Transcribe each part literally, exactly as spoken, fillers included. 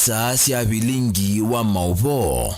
Saa sya vilingi wa maũvoo.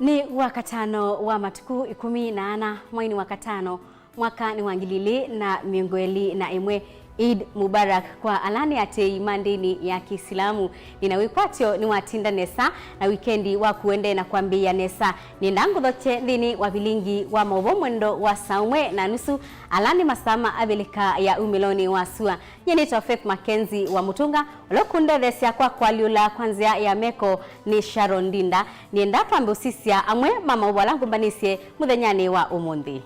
Nĩ Wakatano wa matukũ ĩkũmi na ana, mweinĩ wa katano, mwaka nĩ wa ngili ilĩ na mĩongo ĩlĩ na ĩmwe. Eid Mubarak kwa ala nĩ atĩĩi ma ndĩni ya Kĩsilamu. Nĩna wĩkwatyo nĩwatinda nesa na wikendi waku ũendee na kwambĩĩa nesa. Nĩenda ngũthokye nthĩnĩ wa vilingi wa maũvoo mwendo wa saa ũmwe na nusu, ala nĩ masaa ma Avilika ya umĩlonĩ wa sua. Nyie nĩtawa Faith Mackenzie wa Mũtũnga, ũla ũkũndetheesya kwa kũalyũla kwa nzĩa ya meko nĩ Sharon Ndinda. Nĩenda twambe ũsisya amwe ma maũvoo ala ngũmbanĩsye mũthenyanĩ wa ũmũnthĩ.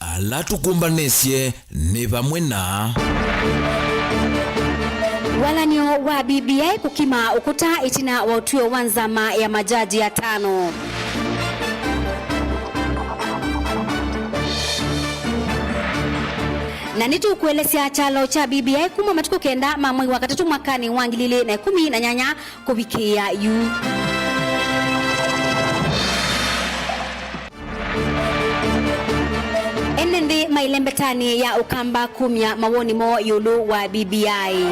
Ala tũkũmbanĩsye nĩ vamwe na. Walan'yo wa B B I kũkima ũkũta ĩtina wa ũtw'ĩo wa nzama ya majaji atano. Na nĩtũkũelesya kyalo kya B B I kuma matukũ kenda ma mwei wa katatũ mwakanĩ wa ngili ilĩ na ĩkũmi na nyanya kũvikĩĩa yu. Ene nthĩ maile mbetanĩ ya Ũkamba kumya mawoni moo ĩũlũ wa B B I.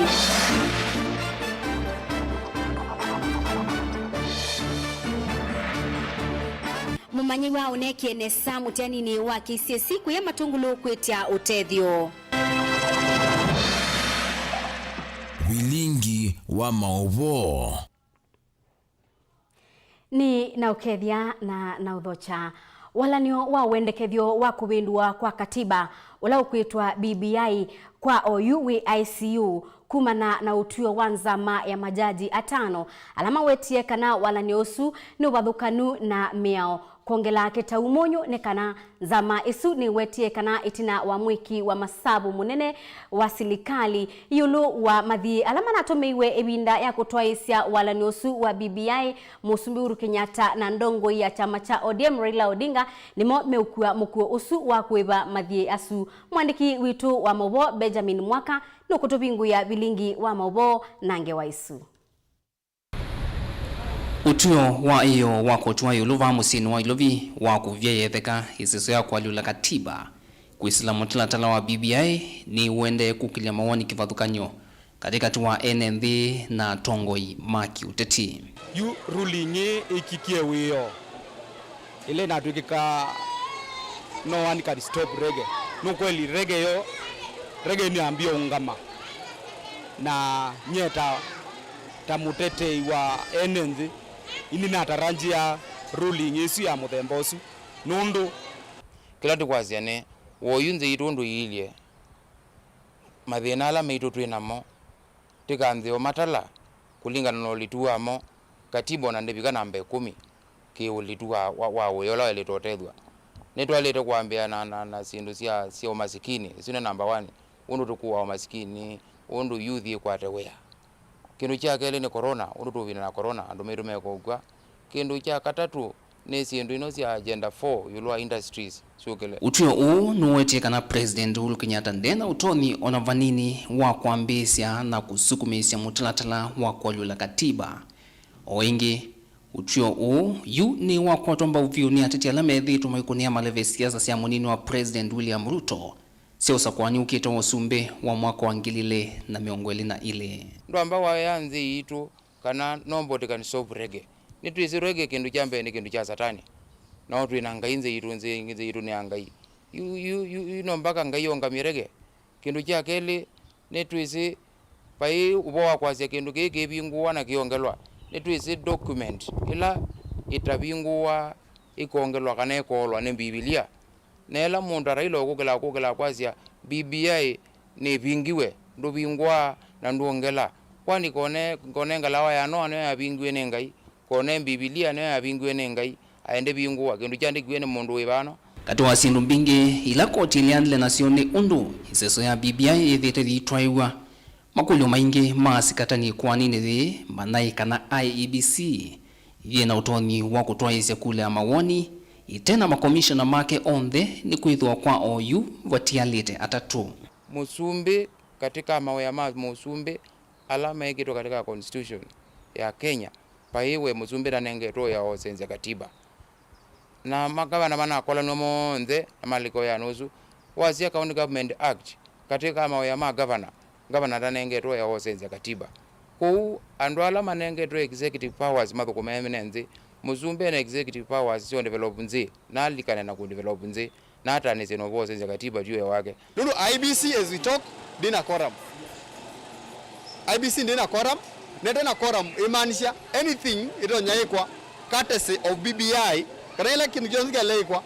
Mũmanyĩw'a ũneekie nesa mũtianinĩ wa K C S E kũya Matũngũlũ kwĩtya ũtethyo. Vilingi wa maũvoo. Nĩ na ũkethya na na ũthokya. Walan'yo wa wendekethyo wa kũvĩndũa kwa katiba, ũla ũkwĩtwa B B I, kwa oyu wĩ I C U, kumana na ũtw'ĩo wa nzama ya majaji atano, ala mawetie kana walan'yo ũsu nĩ ũvathũkanu na mĩao. Kwongela kĩtau mũnyũ nĩ kana nzama ĩsu nĩwetie kana ĩtina wa mwĩki wa masavu mũnene wa silikalĩ ĩũlũ wa mathiĩ ala manatũmĩiwe ĩvinda ya kũtwaĩĩsya walan'yo ũsu wa B B I, Mũsumbĩ Uhuru Kenyatta na ndongoi ya kyama kya O D M Raila Odinga nĩmo meũkua mũkuo ũsu wa kũĩva mathiĩ asu. Mwandĩki witũ wa maũvoo Benjamin Mwaka nũkũtũvingũĩa vilingi wa maũvoo na ngewa ĩsu. Ũtw'ĩo wa ĩyoo wa koti wa ĩũlũ vaa mũsyĩnĩ wa Ilovi wakuvya yetheka ĩseso ya kũalyũla katiba kwĩsĩla mũtalatala wa B B I nĩũendee kũkĩlya mawoni kĩvathũkany'o katĩkatĩ wa ene nthĩ na atongoi ma kĩũteti. Yu ruling ĩĩ ĩkikie wĩoo. Ĩla ĩnatw'ĩkĩka, no one can stop reggae. Nũkweli reggae yo, reggae nĩyambie ũngama. Na nyie ta, ta mũtetei wa ene nthĩ, nĩnataranjia ruling ĩsu ya mũthemba ũsu. Nũndũ kĩla tũkwasya nĩ, woyu nthĩ yitũ ũndũ iilye, mathĩna ala maitũ twĩ namo, tĩkanthĩe ũmatala kũlingana na ũlitu wamo. Katiba ona ndĩvika namba ĩkũmi kĩ ũlitu wa, wa, wa wĩa ũla waĩlĩte ũtethw'a. Nĩtwaĩlĩte kwambĩĩa na, na, na syĩndũ sya, sya ũmasikini, ĩsu nĩ namba one, ũndũ tũkũaa ũmasikini, ũndũ youth ĩkwate wĩa. Kĩndũ kya kelĩ nĩ corona, ũndũ tũũvindana na corona, andũ maitũ mekũkw'a. Kĩndũ kya katatũ, nĩ syĩndũ ino sya Agenda four ĩũlũ wa industries syũkĩle. Ũtw'ĩo ũũ nũwetie kana President Uhuru Kenyatta nde na ũtonyi ona vanini wa kwambĩĩsya na kũsukumĩĩsya mũtalatala wa kũalyũla katiba. O ĩngĩ, ũtw'ĩo ũũ yu nĩ wakwatwa mbau vyũ nĩ ateti ala methĩĩtwe maikũnĩa maleve siasa sya mũnini wa President William Ruto sya ũsakũani ũkĩte wa ũsumbĩ wa mwaka wa ngili ilĩ na mĩongo ĩlĩ na ilĩ. Ndwamba waya nthĩ yitũ kana nobody can stop reggae. Nĩtwĩsĩ reggae kĩndũ kya mbee nĩ kĩndũ kya Satani. Nao twĩ na Ngai nthĩ yitũ, nthĩ, nthĩ yitũ nĩ ya Ngai. Yu, yu, yu, yu no mpaka Ngai ongamye reggae? Kĩndũ kya kelĩ, nĩtwĩsĩ vai ũvoo wa kwasya kĩndũ kĩĩ kĩvingũwa na kĩongelwa. Nĩtwĩsĩ document ĩla ĩtavingũwa ĩkongelwa kana ĩkoolwa nĩ Mbivilia. Na ĩla mũndũ ta Raila ũkũkĩla, ũkũkĩla kwasya B B I nĩvingiwe, ndũvingũaa na ndwongela. Kwani kone, kone ngalawa ya Noa nĩyo yavingiwe nĩ Ngai? Kone Mbivilia nĩyo yavingiwe nĩ Ngai? Aende vingũa, kĩndũ kyandĩkiwe nĩ mũndũ wĩ vano. Katĩ wa syĩndũ mbingĩ ila koti ĩleanile nasyo nĩ ũndũ ĩseso ya B B I yĩthĩĩte yĩitwaĩw'a. Makũlyo maingĩ ma asikatani ĩkoaninĩ yĩĩ manaĩ kana I E B C yĩ na ũtonyi wa kũtwaĩĩsya kula ya mawoni ĩte na makomishona make onthe, nĩkwĩthĩwa kwa oyu vatialĩte atatũ. Mũsumbĩ katĩ ka mawĩa ma mũsumbĩ ala mekĩtwe katĩ ka constitution ya Kenya, vai we mũsumbĩ ndanengetwe wĩa wa ũsenzya katiba. Na magavana manakolanw'a monthe na malika ũyano ũsu. Wasya County Government Act, katĩ ka mawĩa ma gavana, gavana ndanengetwe wĩa wa ũsenzya katiba. Kwoou, andũ ala manengetwe executive powers mathũkũme mene nthĩ, mũsumbĩ ena executive powers sya ũdevelop nthĩ, na alikane na kũdevelop nthĩ, na atanĩsye na ũvoo ũsenzya katiba ti wĩa wake. Nũndũ I E B C, as we talk, ndĩna quorum. I E B C ndĩna quorum, na ĩtena quorum ĩmaanisya anything ĩtonya ĩkwa courtesy of B B I, kana ĩla kĩndũ kyonthe kĩla ĩkwa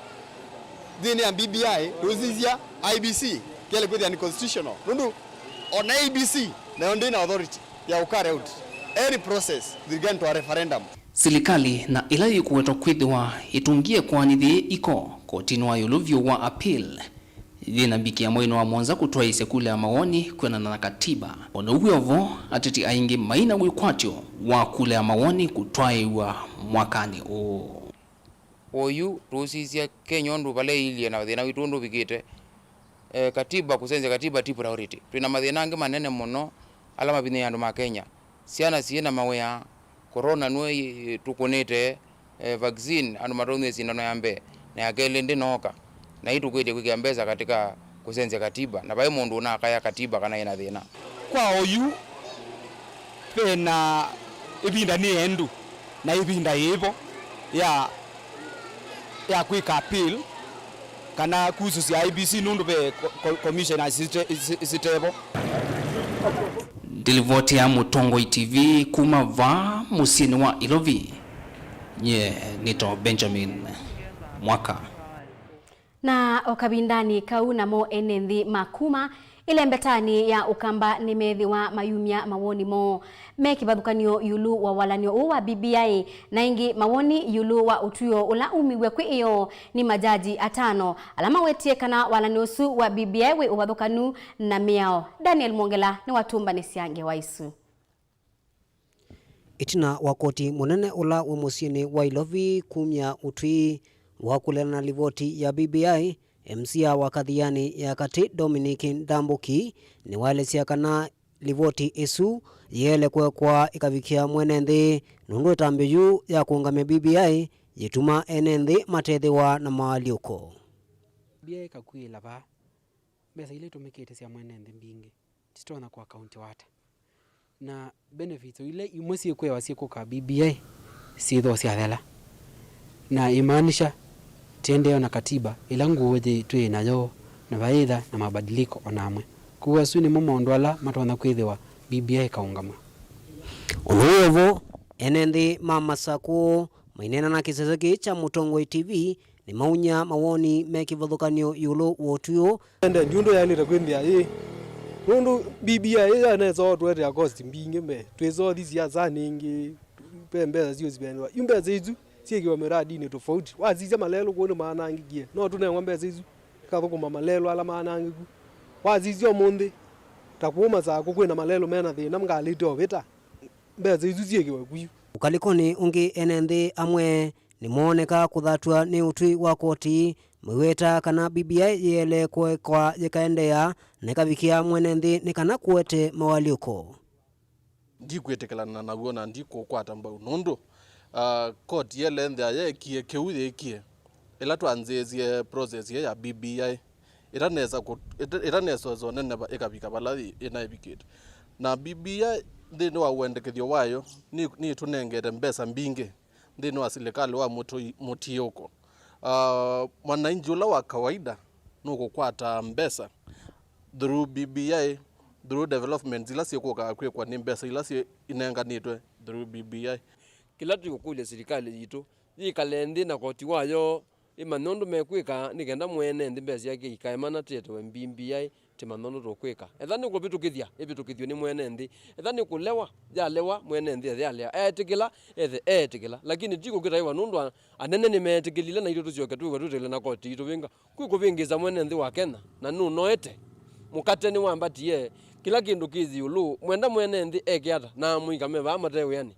nthĩnĩ ya B B I, ndũsisya I E B C kĩla kwĩthĩa nĩ constitutional. Nũndũ ona I E B C nayo ndĩna authority ya kũ carry out any process with regard to a referendum. Silikalĩ na ĩla yĩkũwetwa kwĩthĩwa ĩtũngie kũanĩthye iko kotinĩ wa ĩũlũ vyũ wa appeal, yĩna mbikĩa mweinĩ wa mũonza kũtwaĩĩsya kula ya mawoni kwĩanana na katiba. O na ũu wĩ o vo, ateti aingĩ maina wĩkwatyo wa kula ya mawoni kũtwaĩĩw'a mwakanĩ ũũ. Oyu tũũsisya Kenya ũndũ vala ĩilyĩ na thĩna witũ ũndũ ũvikĩte. Eh, katiba, kũsenzya katiba ti priority. Twĩ na mathĩna angĩ manene mũno ala mavinyĩĩe andũ ma Kenya. Syana syĩ na mawĩa, corona nĩwe ĩ-, tũkũnĩte, eh, vaccine, andũ mataũnyw'e sindano ya mbee, na ya kelĩ ndĩnooka. Na yu tũkwĩtye kwĩkĩa mbesa katika kũsenzya katiba, na vai mũndũ ũnakaya katiba kana ĩna thĩna. Kwa oyu, ve na ĩvinda nĩ endu, na ĩvinda yĩvo ya, ya kwĩka appeal kana kususya I E B C nũndũ ve ko-, ko-, commissioners site-, si-, sitevo. Ndilivoti ya Mũtongoi T V kuma vaa mũsyĩnĩ wa Ilovi, nyie nĩtawa Benjamin Mwaka. Na o kavindanĩ kau, namo ene nthĩ ma kuma ĩlembetanĩ ya Ũkamba nĩmethĩwa mayumya mawoni moo me kĩvathũkany'o ĩũlũ wa walan'yo ũũ wa B B I, na ĩngĩ mawoni ĩũlũ wa ũtw'ĩo ũla umiw'e kwĩ ĩoo nĩ majaji atano ala mawetie kana walan'yo ũsu wa B B I wĩ ũvathũkanu na mĩao. Daniel Mwongela nĩwatũmbanĩsya ngewa isu. Ĩtina wa koti mũnene ũla wĩ mũsyĩnĩ wa Ilovi kumya ũtwi wa kũlelana na livoti ya B B I, M C A wa Kathiani ya Katĩ Dominic Ndambuki nĩwaelesya kana livoti ĩsu yĩele kũekwa ĩkavikĩa mwene nthĩ, nũndũ ĩtambya yu ya kũũngamya B B I yĩtuma ene nthĩ matethĩwa na maalyũko. B B I ĩkakuĩla vaa, mbesa ila itũmĩkĩte sya mwene nthĩ mbingĩ titonya kũakauntiwa ata? Na benefits o ila imwe syĩkwewa syĩkũka B B I syĩthwa syathela. Na imaanisha tiendee ona katiba ĩla ngũũ yĩ twĩ nayo, na vayĩtha na mabadiliko ona amwe. Kwoou asu nĩmo maũndũ ala matonya kwĩthĩwa B B I ĩkaũngamw'a. Ũndũ wĩ o vo, ene nthĩ ma Masakũ maineena na kĩsese kĩĩ kya Mũtongoi T V nĩmaumya mawoni me kĩvathũkany'o ĩũlũ wa ũtwi ũũ. Ende ndiũndũ yaĩlĩte kwĩthĩa yĩ, nũndũ B B I ĩyo nesa ũtũetea cost mbingĩ mbee, twĩsothi siasanĩ ingĩ, ve mbesa syũsivendiwa. Yu mbesa isu syĩkĩwe miradinĩ tofauti. Wasisya malelũ kũu nĩmaanangĩkie, no tũnengwa mbesa isu ikathũkũma malelũ ala maanangĩku. Wasisya ũmũnthĩ, ta kũu Masakũ kwĩna malelũ mena thĩna ngalĩte ovĩta. Mbesa isu syĩkĩwe kũu. Ũkalĩkonĩ ũngĩ, ene nthĩ amwe nĩmooneka kũthatw'a nĩ ũtwi wa koti, maiweta kana B B I yĩele kũekwa yĩkaendeea na ĩkavikĩa mwene nthĩ nĩ kana kũete mawalyũko. Ndikwĩtĩkĩlana naw'o na ndikũkwata mbau nũndũ, ah, koti yele nthĩa yeekie kĩu yĩkie. Ĩla twanzĩĩsye process ĩĩ ya B B I, ĩtanesa kũ-, ĩta-, ĩtanesoswa ũneneva ĩkavika vala yĩ-, ĩnaĩvikĩte. Na B B I nthĩnĩ wa ũendekethyo wayo, nĩ, nĩtũnengete mbesa mbingĩ nthĩnĩ wa silikalĩ wa mũtũi-, mũtiũko. Ah, mwananchi ũla wa kawaida nũkũkwata mbesa through B B I, through developments ila syĩkũkaa kwĩkwa nĩ mbesa ila syĩ inenganĩtwe through B B I. Kĩla tũikũkũlya silikalĩ yitũ, yĩkale nthĩ na koti wayo, ĩmanye ũndũ mekwĩka nĩ kenda mwene nthĩ mbesa syake ikae mana tĩetewe B B I, tĩmanye ũndũ tũkwĩka. Etha nĩ kũvĩtũkĩthya, ĩvĩtũkĩthw'e nĩ mwene nthĩ. Etha nĩ kũlewa, yalewa, mwene nthĩ ethe alea. Eetĩkĩla, ethe eetĩkĩla. Lakini ti kũkĩtaĩwa nũndũ a-, anene nĩmeetĩkĩlile na itũ tũsyoke twĩw'a twĩtĩkĩle na koti yitũ vĩnga. Kwĩ kũvĩngĩĩsa mwene nthĩ wa Kenya, na nũnoete. Mũkate nĩwambatie, kĩla kĩndũ kĩ ĩũlũ, mwenda mwene nthĩ eke ata, na amũika me vaa mate wĩanĩ?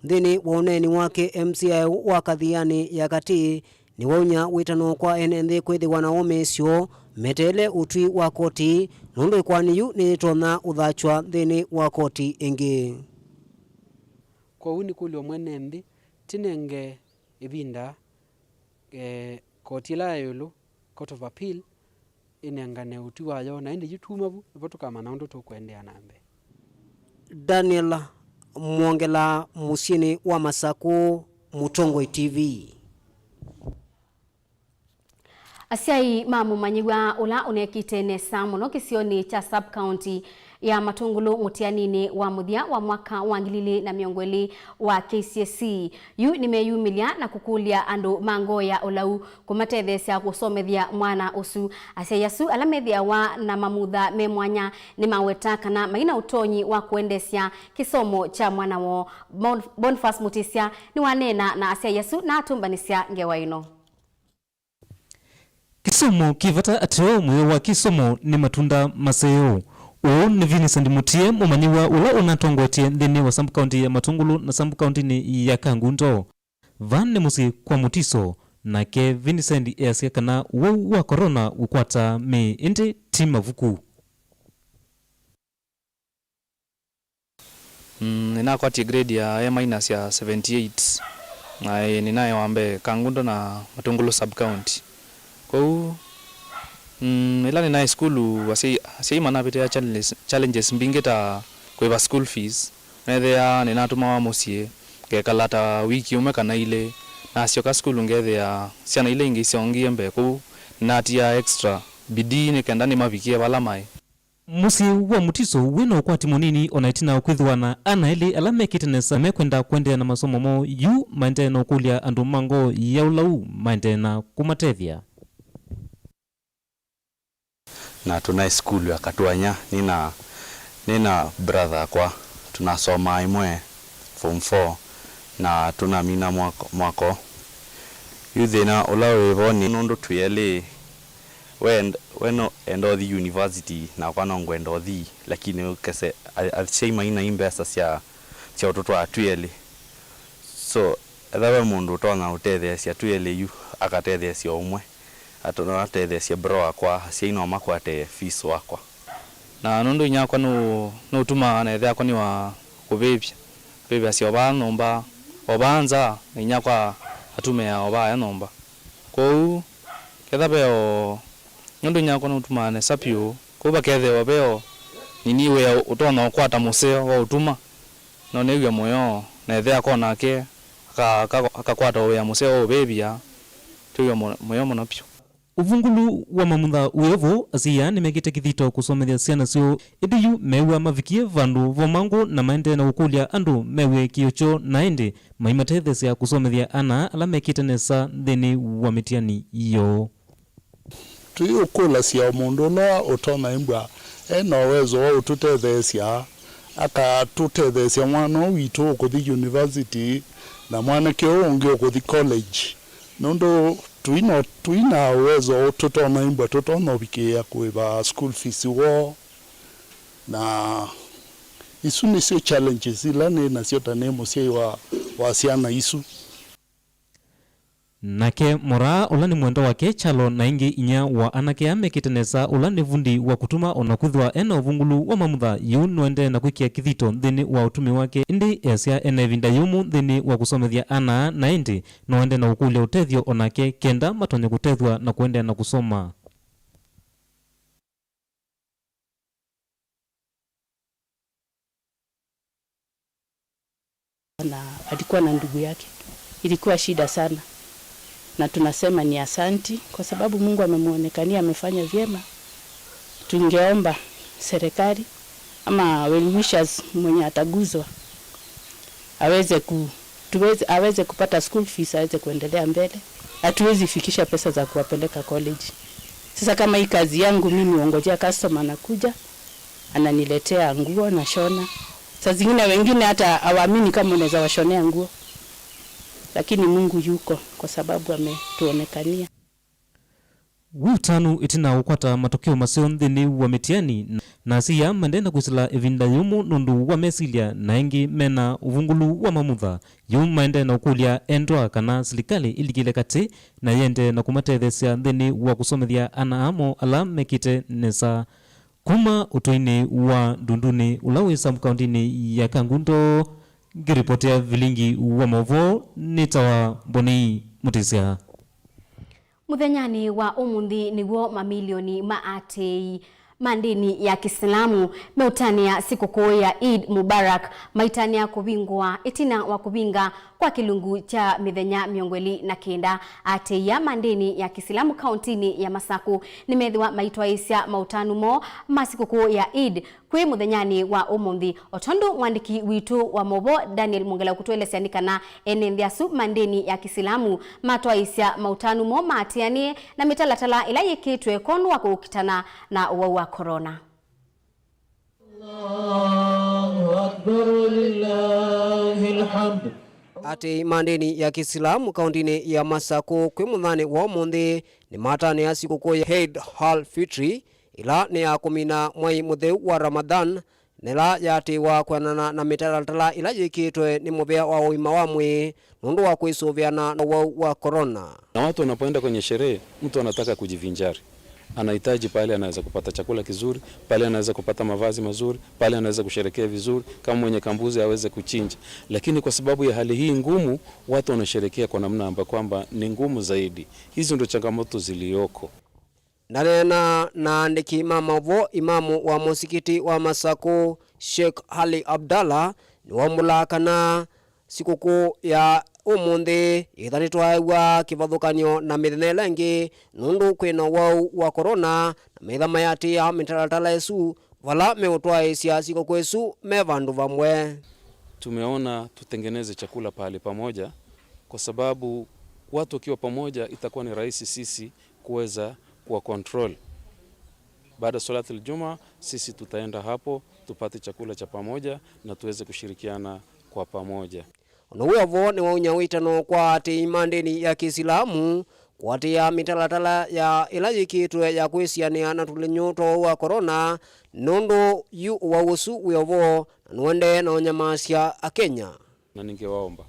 Nthĩnĩ wa ũneeni wake, M C A wa Kathiani ya Katĩ nĩwaumya wĩtano kwa ene nthĩ kwĩthĩwa na wũmĩĩsyo meteele ũtwi wa koti, nũndũ ĩkoani yu nĩyĩtonya ũthatw'a nthĩnĩ wa koti ĩngĩ. Kwoou nĩkũlya mwene nthĩ, tũnenge ĩvinda eh, koti ĩla ya ĩũlũ, Court of Appeal, ĩnengane ũtwi wayo, na ĩndĩ yu tuma vu, nĩvo tũkamanya ũndũ tũkũendeea na mbee. Daniel Mwongela, mũsyĩnĩ wa Masakũ, Mũtongoi T V. Asyai ma mũmanyĩw'a ũla ũnekĩte nesa mũno kĩsionĩ kya sub-county ya Matũngũlũ mũtianinĩ wa mũthya wa mwaka wa ngili ilĩ na mĩongo ĩlĩ wa K C S E yu nĩmeyumĩlya na kũkũlya andũ ma ngoo ya ũlau kũmatetheesya kũsomethya mwana ũsu. Asyai asu ala methĩawa na mamutha me mwanya nĩmaweta kana mai na ũtonyi wa kũendeesya kĩsomo kya mwana woo. Bon-, Boniface Mutisya nĩwaneena na asyai asu na atũmbanĩsya ngewa ĩno. Kĩsomo kĩ vata ateo. Mũyo wa kĩsomo nĩ matunda maseo. Ũũ nĩ Vincent Mutie, mũmanyĩw'a ũla ũnatongoetye nthĩnĩ wa sub-county ya Matũngũlũ na sub-county-nĩ ya Kangundo. Vaa nĩ mũsyĩ kwa Mutiso, nake Vincent easya kana ũwau wa corona ũkwataa mĩĩ ĩndĩ ti mavuku. Mm, nĩnakwatie grade ya A minus ya seventy eight, na ĩ, nĩnaĩ wa mbee Kangundo na Matũngũlũ sub county. Kwoou, mm, ĩla nĩnaĩ sukulu, asyai, asyai manavĩtĩa challenges, challenges mbingĩ ta kũĩva school fees. Neethĩaa nĩnatũmawa mũsyĩ, ngekala ta wiki ũmwe kana ilĩ, nasyoka sukulu ngethĩa syana ila ingĩ isyongie mbee, kwoou nĩnatiaa extra bidii nĩ kenda nĩmavikĩe vala maĩ. Mũsyĩ wa Mutiso wĩ na ũkwati mũnini o na ĩtina wa kwĩthĩwa na ana elĩ ala mekĩte nesa na mekwenda kũendeea na masomo moo yu maendee na ũkũlya andũ ma ngoo ya ũlau maendee na kũmatethya. Na tũnaĩ sukulu ya Katwanya, nĩ na, nĩ na brother akwa, tũnasomaa ĩmwe form four na tũnamina mwako, mwako. Yu thĩna ũla wĩ vo nĩ nũndũ twĩ elĩ, we enda, we no enda ũthi university, nakwa no ngwenda ũthi, lakini ũkese, a-, asyai maina i mbesa sya, sya ũtũtwaa twĩ elĩ. So, etha ve mũndũ ũtonya ũtetheesya twĩ elĩ yu, akatetheesya ũmwe, ato-, atetheesye bro wakwa, asyai no makwate fees wakwa. Na nũndũ inyakwa nũ-, nũtumaa na ĩthe akwa nĩ wa kũvĩvya, vĩvyasya o vaa nyũmba, o vaa nza, na inyakwa atumĩaa o vaa e nyũmba. Kwoou, ketha ve o, nũndũ inyakwa nũtumaa nesa vyũ, kwoou vakethĩwa ve o nini wĩa ũtonya ũkwata mũseo wa ũtuma, no nĩw'e mũyo, na ĩthe akwa onake aka-, aka-, akakwata o wĩa mũseo wa ũvĩvya, twĩw'a mũ-, mũyo mũno vyũ. Ũvungũlu wa mamutha wĩ o vo, asyai aa nĩmekĩte kĩthito kũsomethya syana syoo, ĩndĩ yu meew'a mavikie vandũ vomangũ na maendee na kũkũlya andũ mew'e kĩĩo kyoo, na ĩndĩ maimatetheesya kũsomethya ana ala mekĩte nesa nthĩnĩ wa mĩtiani yoo. Tũyĩũkũlasya o mũndũ ũla ũtonya ĩmbwa e na ũwezo wa ũtũtetheesya, akatũtetheesya mwana ũũ witũ ũkũthi university, na mwanake ũũ ũngĩ ũkũthi college, nũndũ tũi na, tũi na ũwezo tũtonya ĩmbwa tũtonya ũvikĩĩa kũĩva school fees woo, na isu nĩsyo challenges ila nĩ nasyo ta nĩ mũsyai wa, wa syana isu. Nake Moraa, ũla nĩ mwendwa wake Kyalo, na ĩngĩ inyia wa anake aa mekĩte nesa, ũla nĩ vundi wa kũtuma, o na kwĩthĩwa e na ũvungũlu wa mamutha, yu nũendee na kwĩkĩa kĩthito nthĩnĩ wa ũtumi wake, ĩndĩ easya e na ĩvinda yũmũ nthĩnĩ wa kũsomethya ana aa, na ĩndĩ no aendee na kũkũlya ũtethyo o nake kenda matonye kũtethw'a na kũendeea na kũsoma. Na alikuwa na ndugu yake. Ilikuwa shida sana. Na tunasema ni asanti kwa sababu Mungu amemuonekania, amefanya vyema. Tungeomba serikali ama well wishers mwenye ataguzwa aweze ku-, tuweze, aweze kupata school fees, aweze kuendelea mbele. Hatuwezi fikisha pesa za kuwapeleka college. Sasa kama hii kazi yangu mimi huongojea customer anakuja, ananiletea nguo nashona. Saa zingine wengine hata hawaamini kama unaweza washonea nguo. Lakini Mungu yuko kwa sababu ametuonekania. Wĩ ũtanu ĩtina wa kũkwata matokeo maseo nthĩnĩ wa mĩtiani, na asyai aa maendee na kwĩsĩla ĩvinda yũmũ nũndũ wa mesilya, na aingĩ me na ũvungũlu wa mamutha. Yu maendee na ũkũlya endwa kana silikalĩ ĩlikĩle katĩ na yĩendee na kũmatetheesya nthĩnĩ wa kũsomethya ana aa moo ala mekĩte nesa. Kuma ũtũinĩ wa Ndundunĩ ũla wĩ sub-kaũntĩnĩ ya Kangundo, ngĩripotea vilingi wa maũvoo nĩtawa Mbonei Mũtĩsya. Mũthenyanĩ wa ũmũnthĩ nĩw'o mamilioni ma atĩĩi ma ndĩni ya Kĩsilamu meũtanĩa sikũkũ ya Eid Mubarak, maitanĩa kũvingũa ĩtina wa kũvinga kwa kĩlungu kya mĩthenya mĩongo ĩlĩ na kenda. Atĩĩa ma ndĩni ya Kĩsilamu kauntinĩ ya Masakũ nĩmethĩwa maitwaĩĩsya maũtanu moo ma sikũkũ ya Eid kwĩ mũthenyanĩ wa ũmũnthĩ. O tondũ mwandĩki witũ wa maũvoo Daniel Mwongela ũkũtũelesya nĩ kana ene nthĩ asu ma ndĩni ya Kĩsilamu matwaĩĩsya maũtanu moo maatĩanĩe na mĩtalatala ĩla yĩkĩtwe kwondũ wa kũkitana na ũwau wa corona. Allahu Akbar, walillahil hamd. Atĩĩi ma ndĩni ya Kĩsilamu kauntinĩ ya Masakũ kwĩ mũthenyanĩ wa ũmũnthĩ nĩmatanĩa sikũkũ ya Eid al-Fitri, ĩla nĩ ya kũmina mwai mũtheu wa Ramadhan, na ĩla yaatĩĩwa kwĩanana na mĩtalatala ĩla yĩkĩtwe nĩ mũvĩa wa ũima wa mwĩĩ nũndũ wa kwĩsũvĩana na ũwau wa corona. Na watu wanapoenda kwenye sherehe, mtu anataka kujivinjari. Anahitaji pale anaweza kupata chakula kizuri, pale anaweza kupata mavazi mazuri, pale anaweza kusherekea vizuri, kama mwenye kambuzi aweze kuchinja. Lakini kwa sababu ya hali hii ngumu, watu wanasherekea kwa namna ambayo kwamba ni ngumu zaidi. Hizo ndio changamoto ziliyoko. Ndaneena na aandĩki ma maũvoo, imamu wa mũsikiti wa Masakũ, Sheikh Ali Abdallah, nĩwaumbũlaa kana sikũkũ ya ũmũnthĩ ĩthanĩtwaĩw'a kĩvathũkany'o na mĩthenya ĩla ĩngĩ nũndũ kwĩ na ũwau wa corona, na metha mayatĩĩa mĩtalatala ĩsu vala meũtwaĩĩsya sikũkũ ĩsu me vandũ vamwe. Tumeona tutengeneze chakula pahali pamoja, kwa sababu watu wakiwa pamoja itakuwa ni rahisi sisi kuweza kuwa control. Baada ya Salatul Juma, sisi tutaenda hapo, tupate chakula cha pamoja na tuweze kushirikiana kwa pamoja. Ona wĩ o vo nĩwaumya wĩtano kwa atĩĩi ma ndĩni ya Kĩsilamu kũatĩĩa mĩtalatala ya ĩla yĩkĩtwe ya kwĩsianĩa na tũlĩnyũ twa ũwau wa corona, nũndũ yu ũwau ũsu wĩ o vo na nũendee na ũnyamasya Akenya. Na ningewaomba,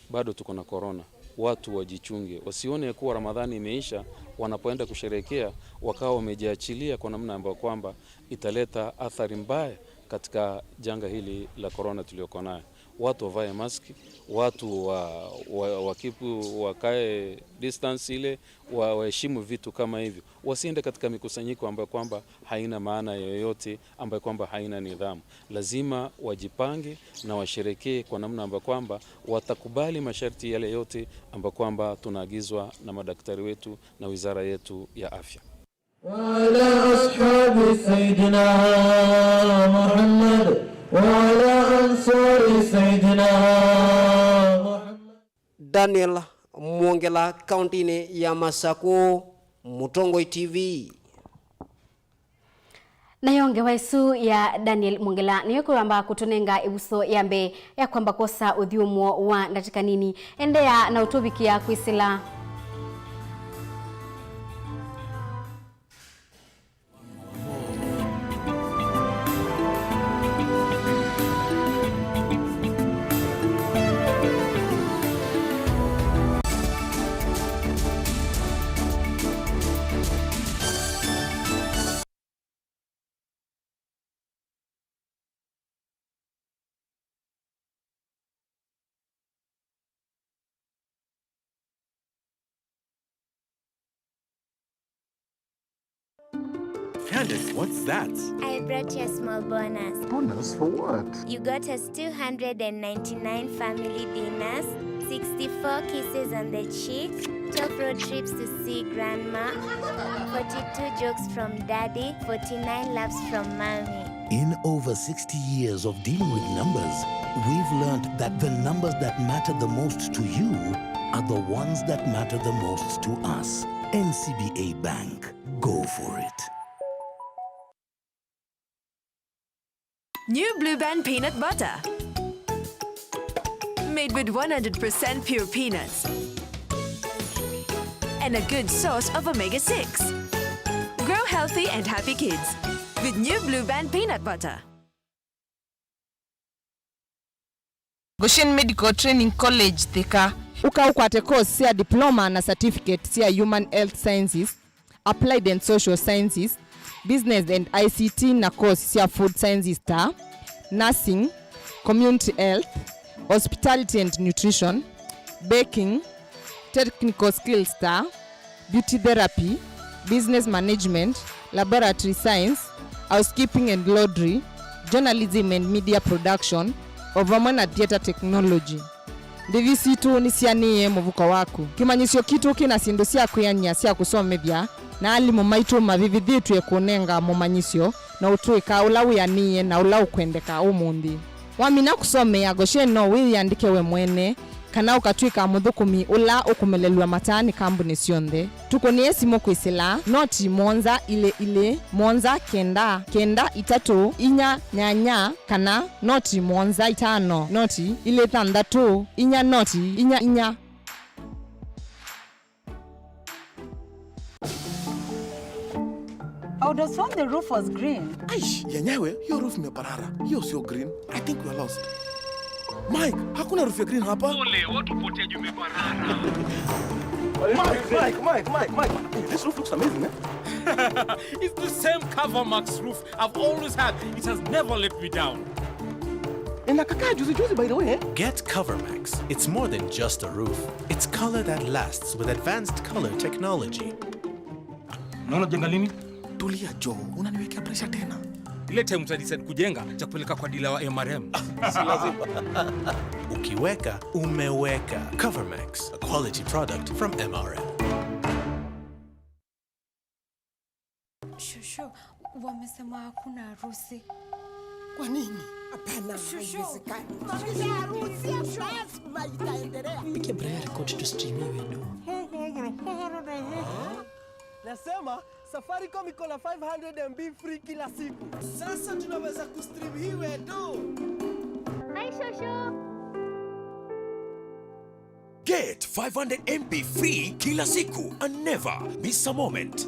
bado tuko na corona, watu wajichunge, wasione kuwa Ramadhani imeisha, wanapoenda kusherehekea wakawa wamejiachilia kwa namna ambayo kwamba italeta athari mbaya katika janga hili la corona tulioko nayo. Watu wavae maski, watu wa, wa, wakipu, wakae distance ile, wa, waheshimu vitu kama hivyo. Wasiende katika mikusanyiko ambayo kwamba haina maana yoyote, ambayo kwamba haina nidhamu. Lazima wajipange na washerekee kwa namna ambayo kwamba watakubali masharti yale yote ambayo kwamba tunaagizwa na madaktari wetu na wizara yetu ya afya. وعلى أصحاب سيدنا محمد وعلى أنصار سيدنا محمد. Daniel Mwongela, kauntinĩ ya Masakũ, Mũtongoi T V. Nayo ngewa ĩsu ya Daniel Mwongela nĩyo ĩkũamba kũtũnenga ĩvuso ya mbee ya kwamba kwosa ũthyũmũo wa ndatĩka nini. Endeea na ũtũvikĩa kwĩsĩla. Candace, what's that? I brought you a small bonus. Bonus for what? You got us two hundred and ninety-nine family dinners, sixty-four kisses on the cheek, twelve road trips to see grandma, forty-two jokes from daddy, forty-nine laughs from mommy. In over sixty years of dealing with numbers, we've learned that the numbers that matter the most to you are the ones that matter the most to us. N C B A Bank. Go for it. New Blue Band peanut butter. Made with one hundred percent pure peanuts. And a good source of omega six. Grow healthy and happy kids with new Blue Band peanut butter. Goshen Medical Training College, Thika. Ũka ũkwate course sya diploma na certificate sya Human Health Sciences, Applied and Social Sciences, Business and I C T na course sya Food Sciences ta Nursing, Community Health, Hospitality and Nutrition, Baking, Technical Skills ta beauty therapy, business management, laboratory science, housekeeping and laundry, journalism and media production, o vamwe na theatre technology. Ndĩvi sitũ nĩsyanĩe mũvuko waku. Kĩmanyĩsyo kitũ kĩna syĩndũ sya kwĩanĩa sya kũsomethya, na alimũ maitũ mavĩvĩthĩtw'e kũnenga mũmanyĩsyo na ũtũĩka ũla wĩanĩe na ũla ũkwendeka ũmũnthĩ. Wamina kũsomea Goshen, no wĩyĩandĩke we mwene, kana ũkatw'ĩka mũthũkũmi ũla ũkũmelelw'a mataa nĩ kambunĩ syonthe. Tũkũnĩe simũ kwĩsĩla noti mũonza ilĩ ilĩ, mũonza kenda, kenda itatũ, inya nyanya, kana noti mũonza itano, noti ilĩ thanthatũ, inya noti, inya inya. I would have sworn the roof was green. Aish, yenyewe, hiyo roof imeparara. Hiyo sio green. I think we are lost. Mike, hakuna roof ya green hapa. Pole, watu potea juu imeparara. Mike, Mike, Mike, Mike, Mike. Hey, this roof looks amazing, eh? It's the same Covermax roof I've always had. It has never let me down. Inakakaa juzi juzi, by the way, eh? Get Covermax. It's more than just a roof. It's color that lasts with advanced color technology. Unaona jenga lini? Tulia Joe, unaniwekea pressure tena. Ile time uta decide kujenga, cha kupeleka kwa dealer wa M R M. Si lazima. Ukiweka, umeweka. Covermax, a quality product from M R M. Shushu, wamesema hakuna harusi. Kwa nini? Hapana, shushu, haiwezekani. Maisha ya harusi lazima itaendelea. Piga Brian record to stream hiyo do. Nasema Safaricom iko na five hundred M B free kila siku. Sasa tunaweza kustream hii wetu. Hi, shosho. Get five hundred M B free kila siku and never miss a moment.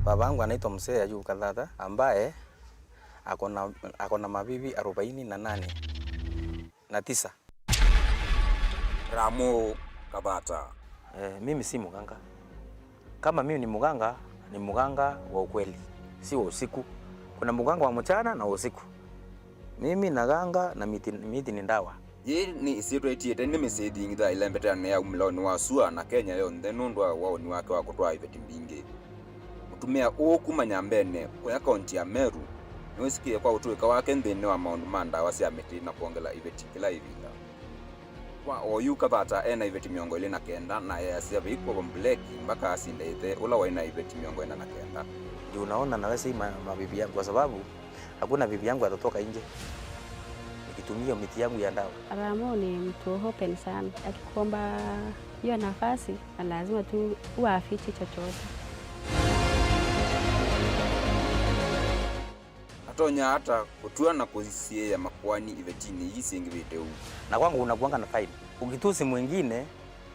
Baba yangu anaitwa Mzee Ayub Kathata, ambaye ako na, ako na mabibi arobaini na nane na tisa. Ramu Kathata. Eh, mimi si mganga. Kama mimi ni mganga, ni mganga wa ukweli, si wa usiku. Kuna mganga wa mchana na wa usiku. Mimi naganga na miti, miti ni ndawa. Yĩĩ nĩ ĩsyĩtwa ĩtiĩte nĩ mĩsyĩ ĩthingithaa ĩlembeteanĩ ya umĩlonĩ wa sua na Kenya yonthe nũndũ wa waũni wake wa kũtwaa iveti mbingĩ. Mũtumĩa ũũ kuma Nyambene, ũya kaunti ya Meru, nĩwĩsĩkĩe kwa ũtũĩka wake nthĩnĩ wa maũndũ ma ndawa sya mĩtĩ na kwongela iveti kĩla ĩvinda. Kwa oyu, Kathata e na iveti mĩongo ĩlĩ na kenda na easya vei kw'oko mbuleki mbaka asinde ĩthe ũla waĩ na iveti mĩongo ĩna na kenda. Juu naona naweza hii ma-, mabibi yangu kwa sababu hakuna bibi yangu atatoka nje nikitumia miti yangu ya ndawa. Ramu ni mtu open sana. Akikuomba hiyo nafasi, na lazima tu uafiche chochote. Atonya ata kũtw'a na kũsiĩĩa makoani ivetinĩ ii syĩngĩvĩte ũu? Na kwangu unakuanga na fine. Ukitusi mwingine,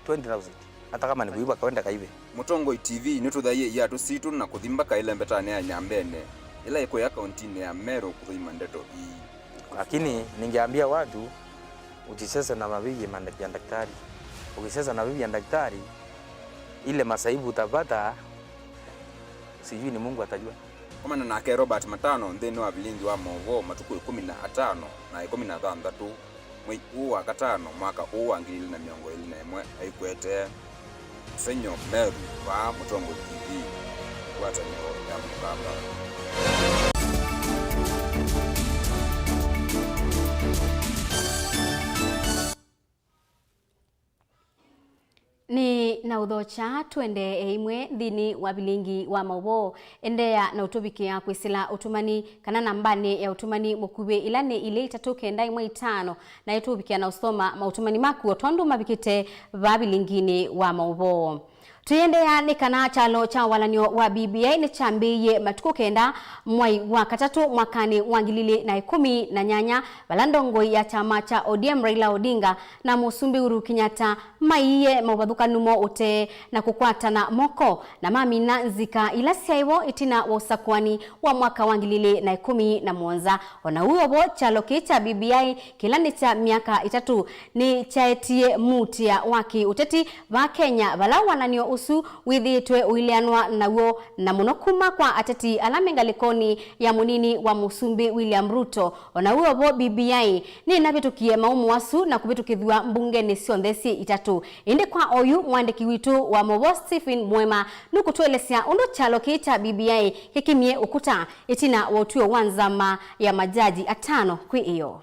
twenty thousand. Hata kama ni kuiba, kaenda kaibe. Mũtongoi T V nĩtũthaie iatũ sitũ na kũthi mbaka ĩlembetanĩ ya Nyambene, ĩla ĩkũya kauntinĩ ya Meru kũthũima ndeto ii. Lakini ningeambia watu, usicheze na mabibi ya manda-, ya daktari. Ukicheza na bibi ya daktari, ile masaibu utapata, sijui ni Mungu atajua. Komana nake Robert Matano nthĩnĩ wa vilingi wa maũvoo matukũ ĩkũmi na atano na ĩkũmi na thanthatũ mwei ũũ wa katano mwaka ũũ wa ngili ilĩ na mĩongo ĩlĩ na ĩmwe, aikwete. Mũsengy'o Meru, vaa Mũtongoi T V, ngwatanĩo ya Mũkamba. Nĩ na ũthokya twende ĩmwe nthĩnĩ wa vilingi wa maũvoo. Endeea na ũtũvikĩa kwĩsĩla ũtũmani kana nambanĩ ya ũtũmani mũkuvĩ, ĩla nĩ ilĩ itatũ kenda ĩmwe itano, na ĩtũvikĩa na ũsoma maũtũmani maku o tondũ mavikĩte vaa vilinginĩ wa maũvoo. Tũiendeea nĩ kana kyalo kya walan'yo wa B B I nĩkyambĩĩie matukũ kenda mwai wa katatũ mwakanĩ wa ngili ilĩ na ĩkũmi na nyanya, vala ndongoi ya kyama kya O D M Raila Odinga na Mũsumbĩ Uhuru Kenyatta maiie maũvathũkanu moo ũtee na kũkwatana moko na mamina nzika ila syaĩ vo ĩtina wa ũsakũani wa mwaka wa ngili ilĩ na ĩkũmi na mũonza. O na ũu o vo, kyalo kĩĩ kya B B I kĩla nĩ kya myaka ĩtatũ nĩkyaetie muutĩa wa kĩ-ũteti vaa Kenya, vala walan'yo ũsu wĩthĩĩtwe ũileanwa naw'o, na mũno kuma kwa ateti ala me ngalĩkonĩ ya mũnini wa Mũsumbĩ William Ruto. O na wĩ o vo, B B I nĩnavĩtũkie maũmũ asu na kũvĩtũkĩthw'a mbungenĩ syonthe syĩ itatũ. Ĩndĩ kwa oyu, mwandĩki witũ wa maũvoo Stephen Mwema nũkũtũelesya ũndũ kyalo kĩĩ kya B B I kĩkimie ũkũta ĩtina wa ũtw'ĩo wa nzama ya majaji atano kwĩ ĩyo.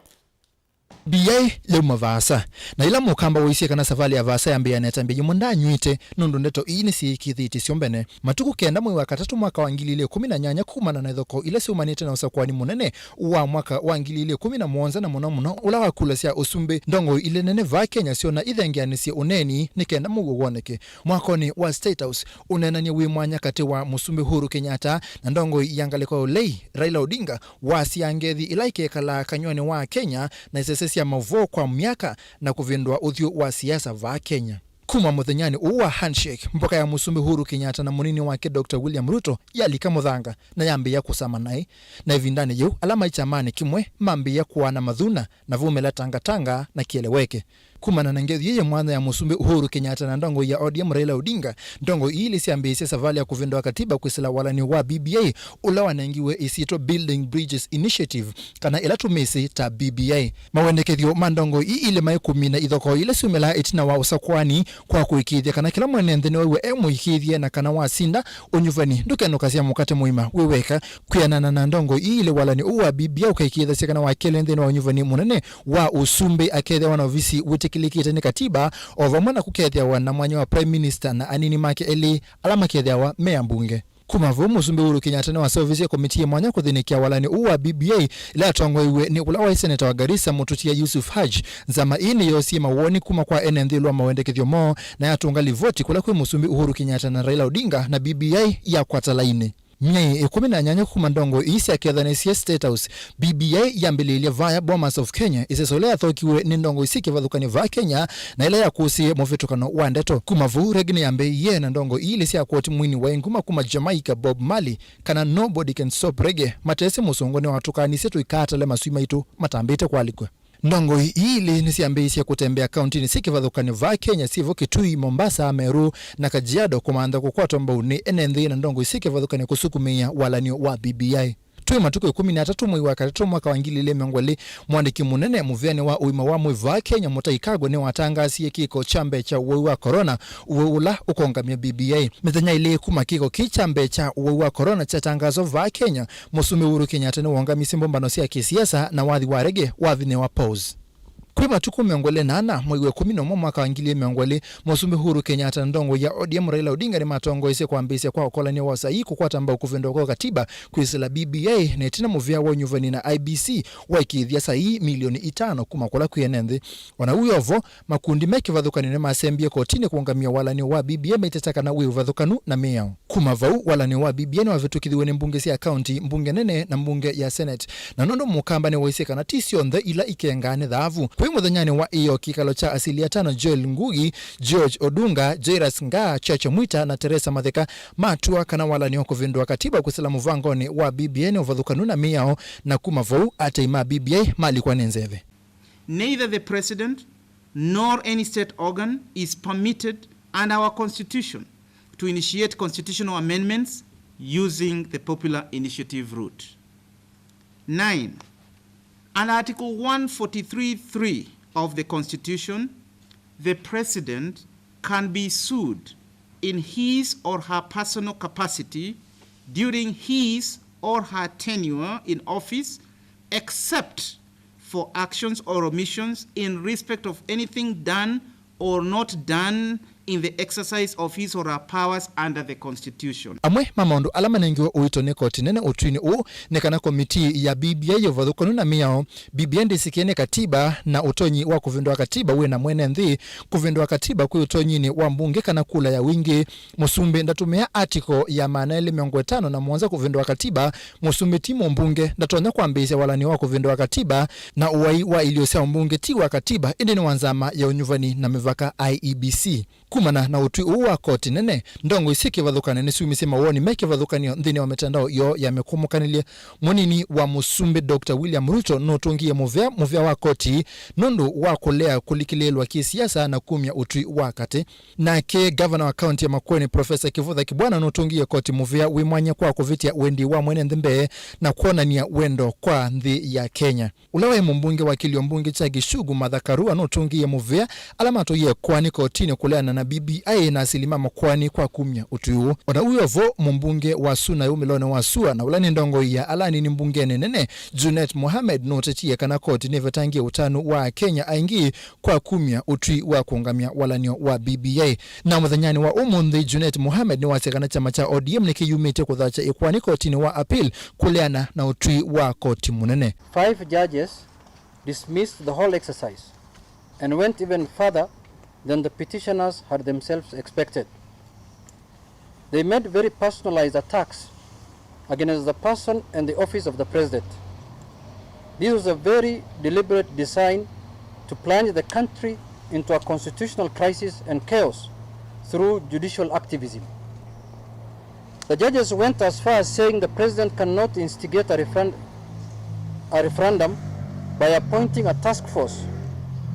B B I yauma vaasa, na ĩla mũkamba waisye kana savalĩ ya vaasa yambĩĩa na ĩtambya yĩmwe, ndanyw'ĩte, nũndũ ndeto ii nĩsyĩkĩĩthĩtye syo mbene. Matukũ kenda mwei wa katatũ mwaka wa ngili ilĩ ikũmi na nyanya, kumana na ithokoo ila syaumanĩte na ũsakũani mũnene wa mwaka wa ngili ilĩ ikũmi na mũonza, na mũno mũno ũla wa kula sya ũsumbĩ, ndongoi ilĩ nene vaa Kenya syona ithengeanĩsye ũneeni nĩ kenda mũuo woneke. Mwakonĩ wa State House, ũneenany'a wĩ mwanya katĩ wa Mũsumbĩ Uhuru Kenyatta na ndongoi ya ngalĩko ya ũlei, Raila Odinga, wasyaa ngethi ila ikekalaa kanyw'anĩ wa Kenya na isese sya maũvoo kwa myaka na kũvĩndũa ũthyũ wa siasa vaa Kenya. Kuma mũthenyanĩ ũũ wa handshake, mboka ya Mũsumbĩ Uhuru Kenyatta na mũnini wake Doctor William Ruto yalika mũthanga na yambĩĩa kũsama naĩ, na ĩvindanĩ yĩu, ala maĩ kyamanĩ kĩmwe mambĩĩa kũaana mathuna na vaumĩla tangatanga na kĩeleweke. Kumana na ngethi ĩĩ ya mwanya ya Mũsumbĩ Uhuru Kenyatta na ndongoi ya O D M Raila Odinga, ndongoi ii ilĩ syambĩĩsye savalĩ ya kũvĩndũa katiba kwĩsĩla walany'o wa B B I, ũla wanengiwe ĩsyĩtwa Building Bridges Initiative, kana ĩla tũmĩsĩ ta B B I. Mawendekethyo ma ndongoi ii ilĩ maĩ kũmina ithokoo ila syumĩlaa ĩtina wa ũsakũani, kwa kũĩkĩĩthya kana kĩla mwene nthĩ nĩwew'a e mũĩkĩĩthye, na kana wasinda, ũnyuvani ndũkenũkasya mũkate mũima wĩ weka. Kwĩanana na ndongoi ii ilĩ, walany'o ũũ wa B B I ũkaĩkĩĩthasya kana wa kelĩ nthĩnĩ wa ũnyuvani mũnene wa ũsumbĩ akethĩawa na ovisi wĩtĩkĩlĩkĩte nĩ katiba, o vamwe na kũkethĩawa na mwanya wa Prime Minister na anini make elĩ ala makethĩawa me ambunge. Kuma vau, Mũsumbĩ Uhuru Kenyatta nĩwaseũvisye komitii ya mwanya kũthĩnĩkĩa walany'o ũũ wa B B I, ĩla yatongoew'e nĩ ũla waĩ seneta wa Garissa, Mũtũtia Yusuf Hajj. Nzama ii nĩyoosie mawoni kuma kwa ene nthĩ ĩũlũ wa mawendekethyo moo, na yatũnga livoti kũla kwĩ Mũsumbĩ Uhuru Kenyatta na Raila Odinga, na B B I yakwata lainĩ. Myei ĩkũmi na nyanya kuma ndongoi ii syakethanĩsye State House, B B I yambĩlĩĩlye vaya Bomas of Kenya, ĩseso ĩla yathokiwe nĩ ndongoi syĩ kĩvathũkany'o vaa Kenya, na ĩla yakũsĩie mũvĩtũkano wa ndeto. Kuma vau, reggae nĩyambĩĩie, na ndongoi ii ilĩ sya koti mwini waĩ nguma kuma Jamaica, Bob Marley, kana Nobody Can Stop Reggae, matesĩ mũsũngũ nĩwatũkaanisye tũikaatale maswĩ maitũ matambĩte kwalĩkw'a. Ndongoi ii ilĩ nĩsyambĩĩisye kũtembea kauntinĩ syĩ kĩvathũkany'o vaa Kenya, syĩvo Kitui, Mombasa, Meru, na Kajiado, kũmantha kũkwatwa mbau nĩ ene nthĩ na ndongoi syĩ kĩvathũkany'o kũsukumĩĩa walany'o wa B B I. Twĩ matukũ ĩkũmi na atatũ mwei wa katatũ mwaka wa ngili ilĩ mĩongo ĩlĩ, mwandĩki mũnene mũvĩanĩ wa ũima wa mwĩĩ vaa Kenya, Mũtai Kagwe, nĩwatangaasie kĩko kya mbee kya ũwau wa corona, ũwau ũla ũkongamya B B I. Mĩthenya ĩlĩ kuma kĩko kĩĩ kya mbee kya ũwau wa corona kyatangaaswa vaa Kenya, Mũsumbĩ Uhuru Kenyatta nĩwongamisye mbũmbano sya kĩsiasa na wathi wa reggae wavinyĩwa pause. Kwĩ matukũ mĩongo ĩlĩ na ana, mwei wa ĩkũmi na ũmwe mwaka wa ngili mĩongo ĩlĩ, Mũsumbĩ Uhuru Kenyatta na ndongoi ya O D M Raila Odinga nĩmatongoesye kwambĩĩsya kwa ũkolany'a wa saii kũkwata mbau kũvĩndũa kwa katiba kwĩsĩla B B I, na ĩtina mũvĩa wa ũnyuvani na I E B C waĩkĩĩthya saii milioni itano kuma kũla kwĩ ene nthĩ. O na wĩ o vo, makundi me kĩvathũkany'o nĩmasembie kotinĩ kũũngamĩa walany'o wa B B I maiteta kana wĩ ũvathũkanu na mĩao. Kuma vau, walany'o wa B B I nĩwavĩtũkĩthiw'e nĩ mbunge sya kaunti, mbunge nene, na mbunge ya Senate. Na nũndũ mũkamba nĩwaisye kana ti syonthe ila ikengaa nĩ thaavu, kwĩ mũthenyanĩ wa ĩyoo, kĩkalo kya Asili Atano, Joel Ngugi, George Odunga, Jairus Ngaah, Chacha Mwita, na Teresa Matheka matua kana walany'o wa kũvĩndũa katiba kwĩsĩla mũvangonĩ wa B B I nĩ ũvathũkanu na mĩao, na kuma vau, atei ma B B I malikwa nĩ nzeve. Neither the President nor any state organ is permitted under our Constitution to initiate constitutional amendments using the popular initiative route. Nine, under Article one forty-three three of the Constitution, the President can be sued in his or her personal capacity during his or her tenure in office, except for actions or omissions in respect of anything done or not done in the exercise of his or her powers under the Constitution. Amwe ma maũndũ ala manengiwe ũito nĩ koti nene ũtwinĩ ũũ nĩ kana komitii ya B B I ya ũvathũkanu na mĩao, B B I ndĩsĩkĩe nĩ katiba, na ũtonyi wa kũvĩndũa katiba wĩ na mwene nthĩ. Kũvĩndũa katiba kwĩ ũtonyinĩ wa mbunge kana kula ya wingĩ. Mũsumbĩ ndatũmĩa article ya maana elĩ mĩongo ĩtano na mũonza kũvĩndũa katiba. Mũsumbĩ ti mũmbunge, ndatonya kwambĩĩsya walany'o wa kũvĩndũa katiba, na ũwai wa ilio sya ũmbunge ti wa katiba, ĩndĩ nĩ wa nzama ya ũnyuvani na mĩvaka, I E B C. Kumana na ũtwi ũũ wa koti nene, ndongoi syĩ kĩvathũkan'yo nĩsyumisye mawoni me kĩvathũkan'yo nthĩnĩ wa mĩtandao yoo ya mĩkũmũkanĩlye. Mũnini wa mũsumbĩ Doctor William Ruto nũtũngĩie mũvea mũvea wa koti nũndũ wa kũlea kũlikĩlĩĩlwa kĩsiasa na kumya ũtwi wa katĩ. Nake ngavana wa kaunti ya Makueni, Professor Kivutha Kibwana, nũtũngĩie koti mũvea wĩ mwanya kwa kũvĩtya wendi wa mwene nthĩ mbee na kwonany'a wendo kwa nthĩ ya Kenya. Ũla waĩ mũmbunge wa kĩlio mbunge kya Gichugu, Martha Karua, nũtũngĩie mũvea ala matwaie koani kotinĩ kũleana na B B I na asili ma makoani kwa kumya ũtwi ũũ. O na ũu wĩ o vo, mũmbunge wa Suna yĩ ũmĩlonĩ wa sua na ũla nĩ ndongoi ya ala anini mbungenĩ nene, Junet Mohamed, nũtetie kana koti nĩvetangie ũtanu wa Akenya aingĩ kwa kumya ũtwi wa kũũngamya walan'yo wa B B I. Na mũthenyanĩ wa ũmũnthĩ, Junet Mohamed nĩwasya kana kyama kya O D M nĩkĩyumĩtye kũthakya ĩkoani kotinĩ wa appeal kũleana na ũtwi wa koti mũnene. Five judges dismissed the whole exercise and went even further than the petitioners had themselves expected. They made very personalized attacks against the person and the office of the president. This was a very deliberate design to plunge the country into a constitutional crisis and chaos through judicial activism. The judges went as far as saying the president cannot instigate a referen-, a referendum by appointing a task force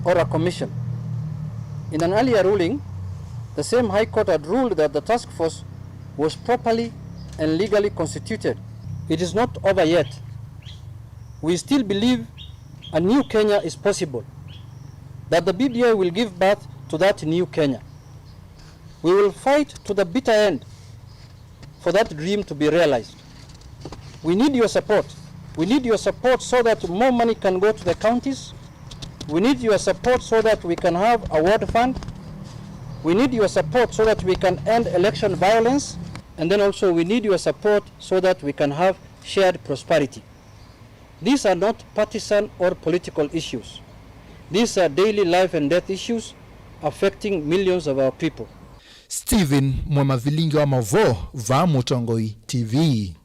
or a commission. In an earlier ruling, the same High Court had ruled that the task force was properly and legally constituted. It is not over yet. We still believe a new Kenya is possible, that the B B I will give birth to that new Kenya. We will fight to the bitter end for that dream to be realized. We need your support. We need your support so that more money can go to the counties. We need your support so that we can have a ward fund. We need your support so that we can end election violence. And then also we need your support so that we can have shared prosperity. These are not partisan or political issues. These are daily life and death issues affecting millions of our people. Stephen Mwema, vilingi wa maũvoo, vaa Mũtongoi T V.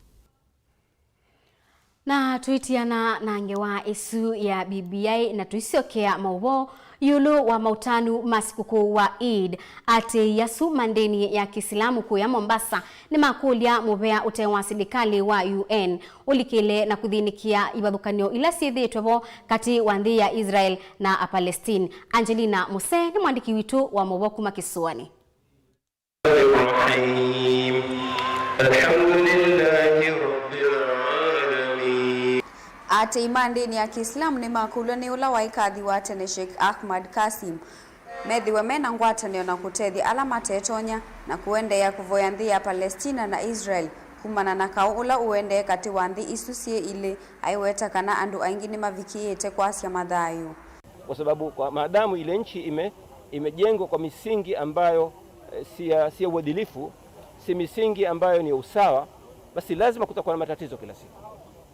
Na tũitiana na ngewa ĩsu ya B B I na tũisyokea maũvoo ĩũlũ wa maũtanu ma sikũkũ wa Eid. Atĩĩi asu ma ndĩni ya Kĩsilamu kũya Mombasa nĩmakũlya mũvea ũte wa silikalĩ wa U N ũlikĩle na kũthĩnĩkĩa ivathũkany'o ila syĩthĩĩtwe vo katĩ wa nthĩ ya Israel na Apalestine. Angelina Muse nĩ mwandĩki witũ wa maũvoo kuma kĩsũanĩ. الرحيم. الحمد لله رب العالمين. Atĩĩi ma ndĩni ya Kĩislamu nĩmakũlw'a nĩ ũla waĩ kathi wa tene Sheikh Ahmad Kasim methĩwe me na ngwatanĩo na kũtethya ala matetonya na kũendeea kũvoya nthĩ ya Palestina na Israel kumana na kaũ ũla ũendee katĩ wa nthĩ isu syĩ ilĩ. Aiweta kana andũ aingĩ nĩmavikĩĩte kwasya mathayũ. Kwa sababu kwa maadamu ile nchi ime-, imejengwa kwa misingi ambayo, eh, si ya, si ya uadilifu, si misingi ambayo ni ya usawa, basi lazima kutakuwa na matatizo kila siku.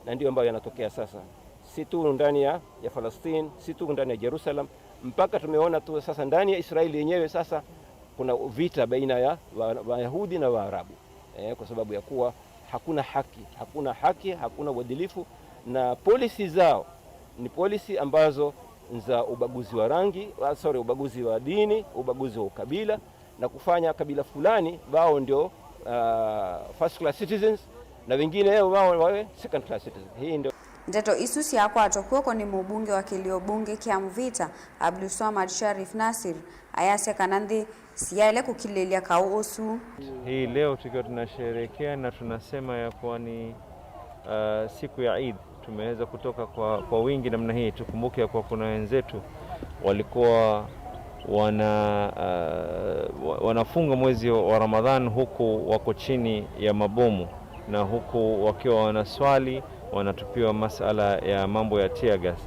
Na ndio ambayo yanatokea sasa. Si tu ndani ya, ya Palestine, si tu ndani ya Jerusalem, mpaka tumeona tu sasa ndani ya Israeli yenyewe sasa kuna vita baina ya wa-, Wayahudi na Waarabu. Eh, kwa sababu ya kuwa hakuna haki, hakuna haki, hakuna uadilifu, na policy zao ni policy ambazo za ubaguzi wa rangi, ah, sorry, ubaguzi wa dini, ubaguzi wa ukabila, na kufanya kabila fulani wao ndio, ah, first class citizens, na wengine wao wawe second class citizens. Hii ndio. Ndeto isu syakwatwa kw'oko nĩ mũmbunge wa kĩlio mbunge kya Mvita, Abdulswamad Sharif Nasir, ayasya kana nthĩ siyaĩle kũkilĩĩlya kaũ ũsu. Hii leo tukiwa tunasherehekea na tunasema ya kuwa ni, uh, siku ya Eid, tumeweza kutoka kwa, kwa wingi namna hii. Tukumbuke ya kuwa kuna wenzetu walikuwa wana, uh, wa-, wanafunga mwezi wa Ramadhan huku wako chini ya mabomu na huku wakiwa wanaswali wanatupiwa masala ya mambo ya tear gas.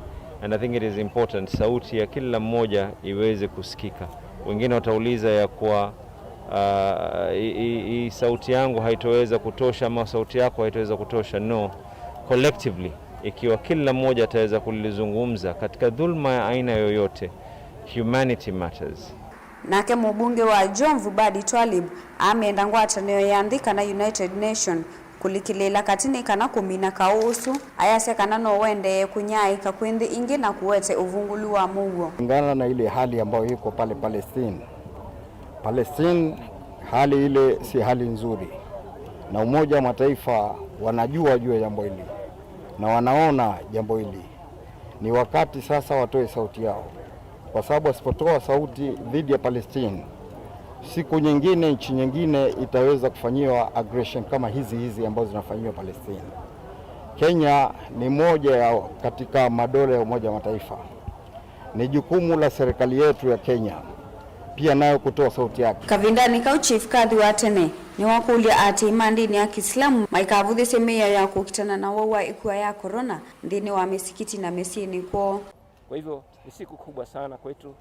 And I think it is important sauti ya kila mmoja iweze kusikika. Wengine watauliza ya kuwa, ah, hii, hii, hii sauti yangu haitoweza kutosha ama sauti yako haitoweza kutosha. No, collectively, ikiwa kila mmoja ataweza kulizungumza katika dhulma ya aina yoyote, humanity matters. Nake mũmbunge wa Jomvu, Badi Twalib, amenda ngwatanĩo ya nthĩ kana United Nation kũlikĩlĩĩla katĩ nĩ kana kũmina kaũ ũsu, ayasya kana no ũendee kũnyaaĩka kwĩ nthĩ ingĩ na kũete ũvungũlu wa mũuo. Kulingana na ile hali ambayo iko pale Palestine, Palestine, hali ile si hali nzuri, na Umoja wa Mataifa wanajua juu ya jambo hili na wanaona jambo hili. Ni wakati sasa watoe sauti yao, kwa sababu wasipotoa sauti dhidi ya Palestine, siku nyingine, nchi nyingine itaweza kufanyiwa aggression kama hizi hizi ambazo zinafanyiwa Palestine. Kenya ni moja ya katika madola ya Umoja wa Mataifa. Ni jukumu la serikali yetu ya Kenya pia nayo kutoa sauti yake. Kavindanĩ kau, Chief Kadhi wa tene nĩwakũlya aatĩĩi ma ndĩni ya Kĩsilamu maikavũthĩsye mĩao ya kũkitana na ũwau wa ĩkua ya corona nthĩnĩ wa mĩsikiti na mĩsyĩnĩ kwoo. Kwa hivyo, ni siku kubwa sana kwetu,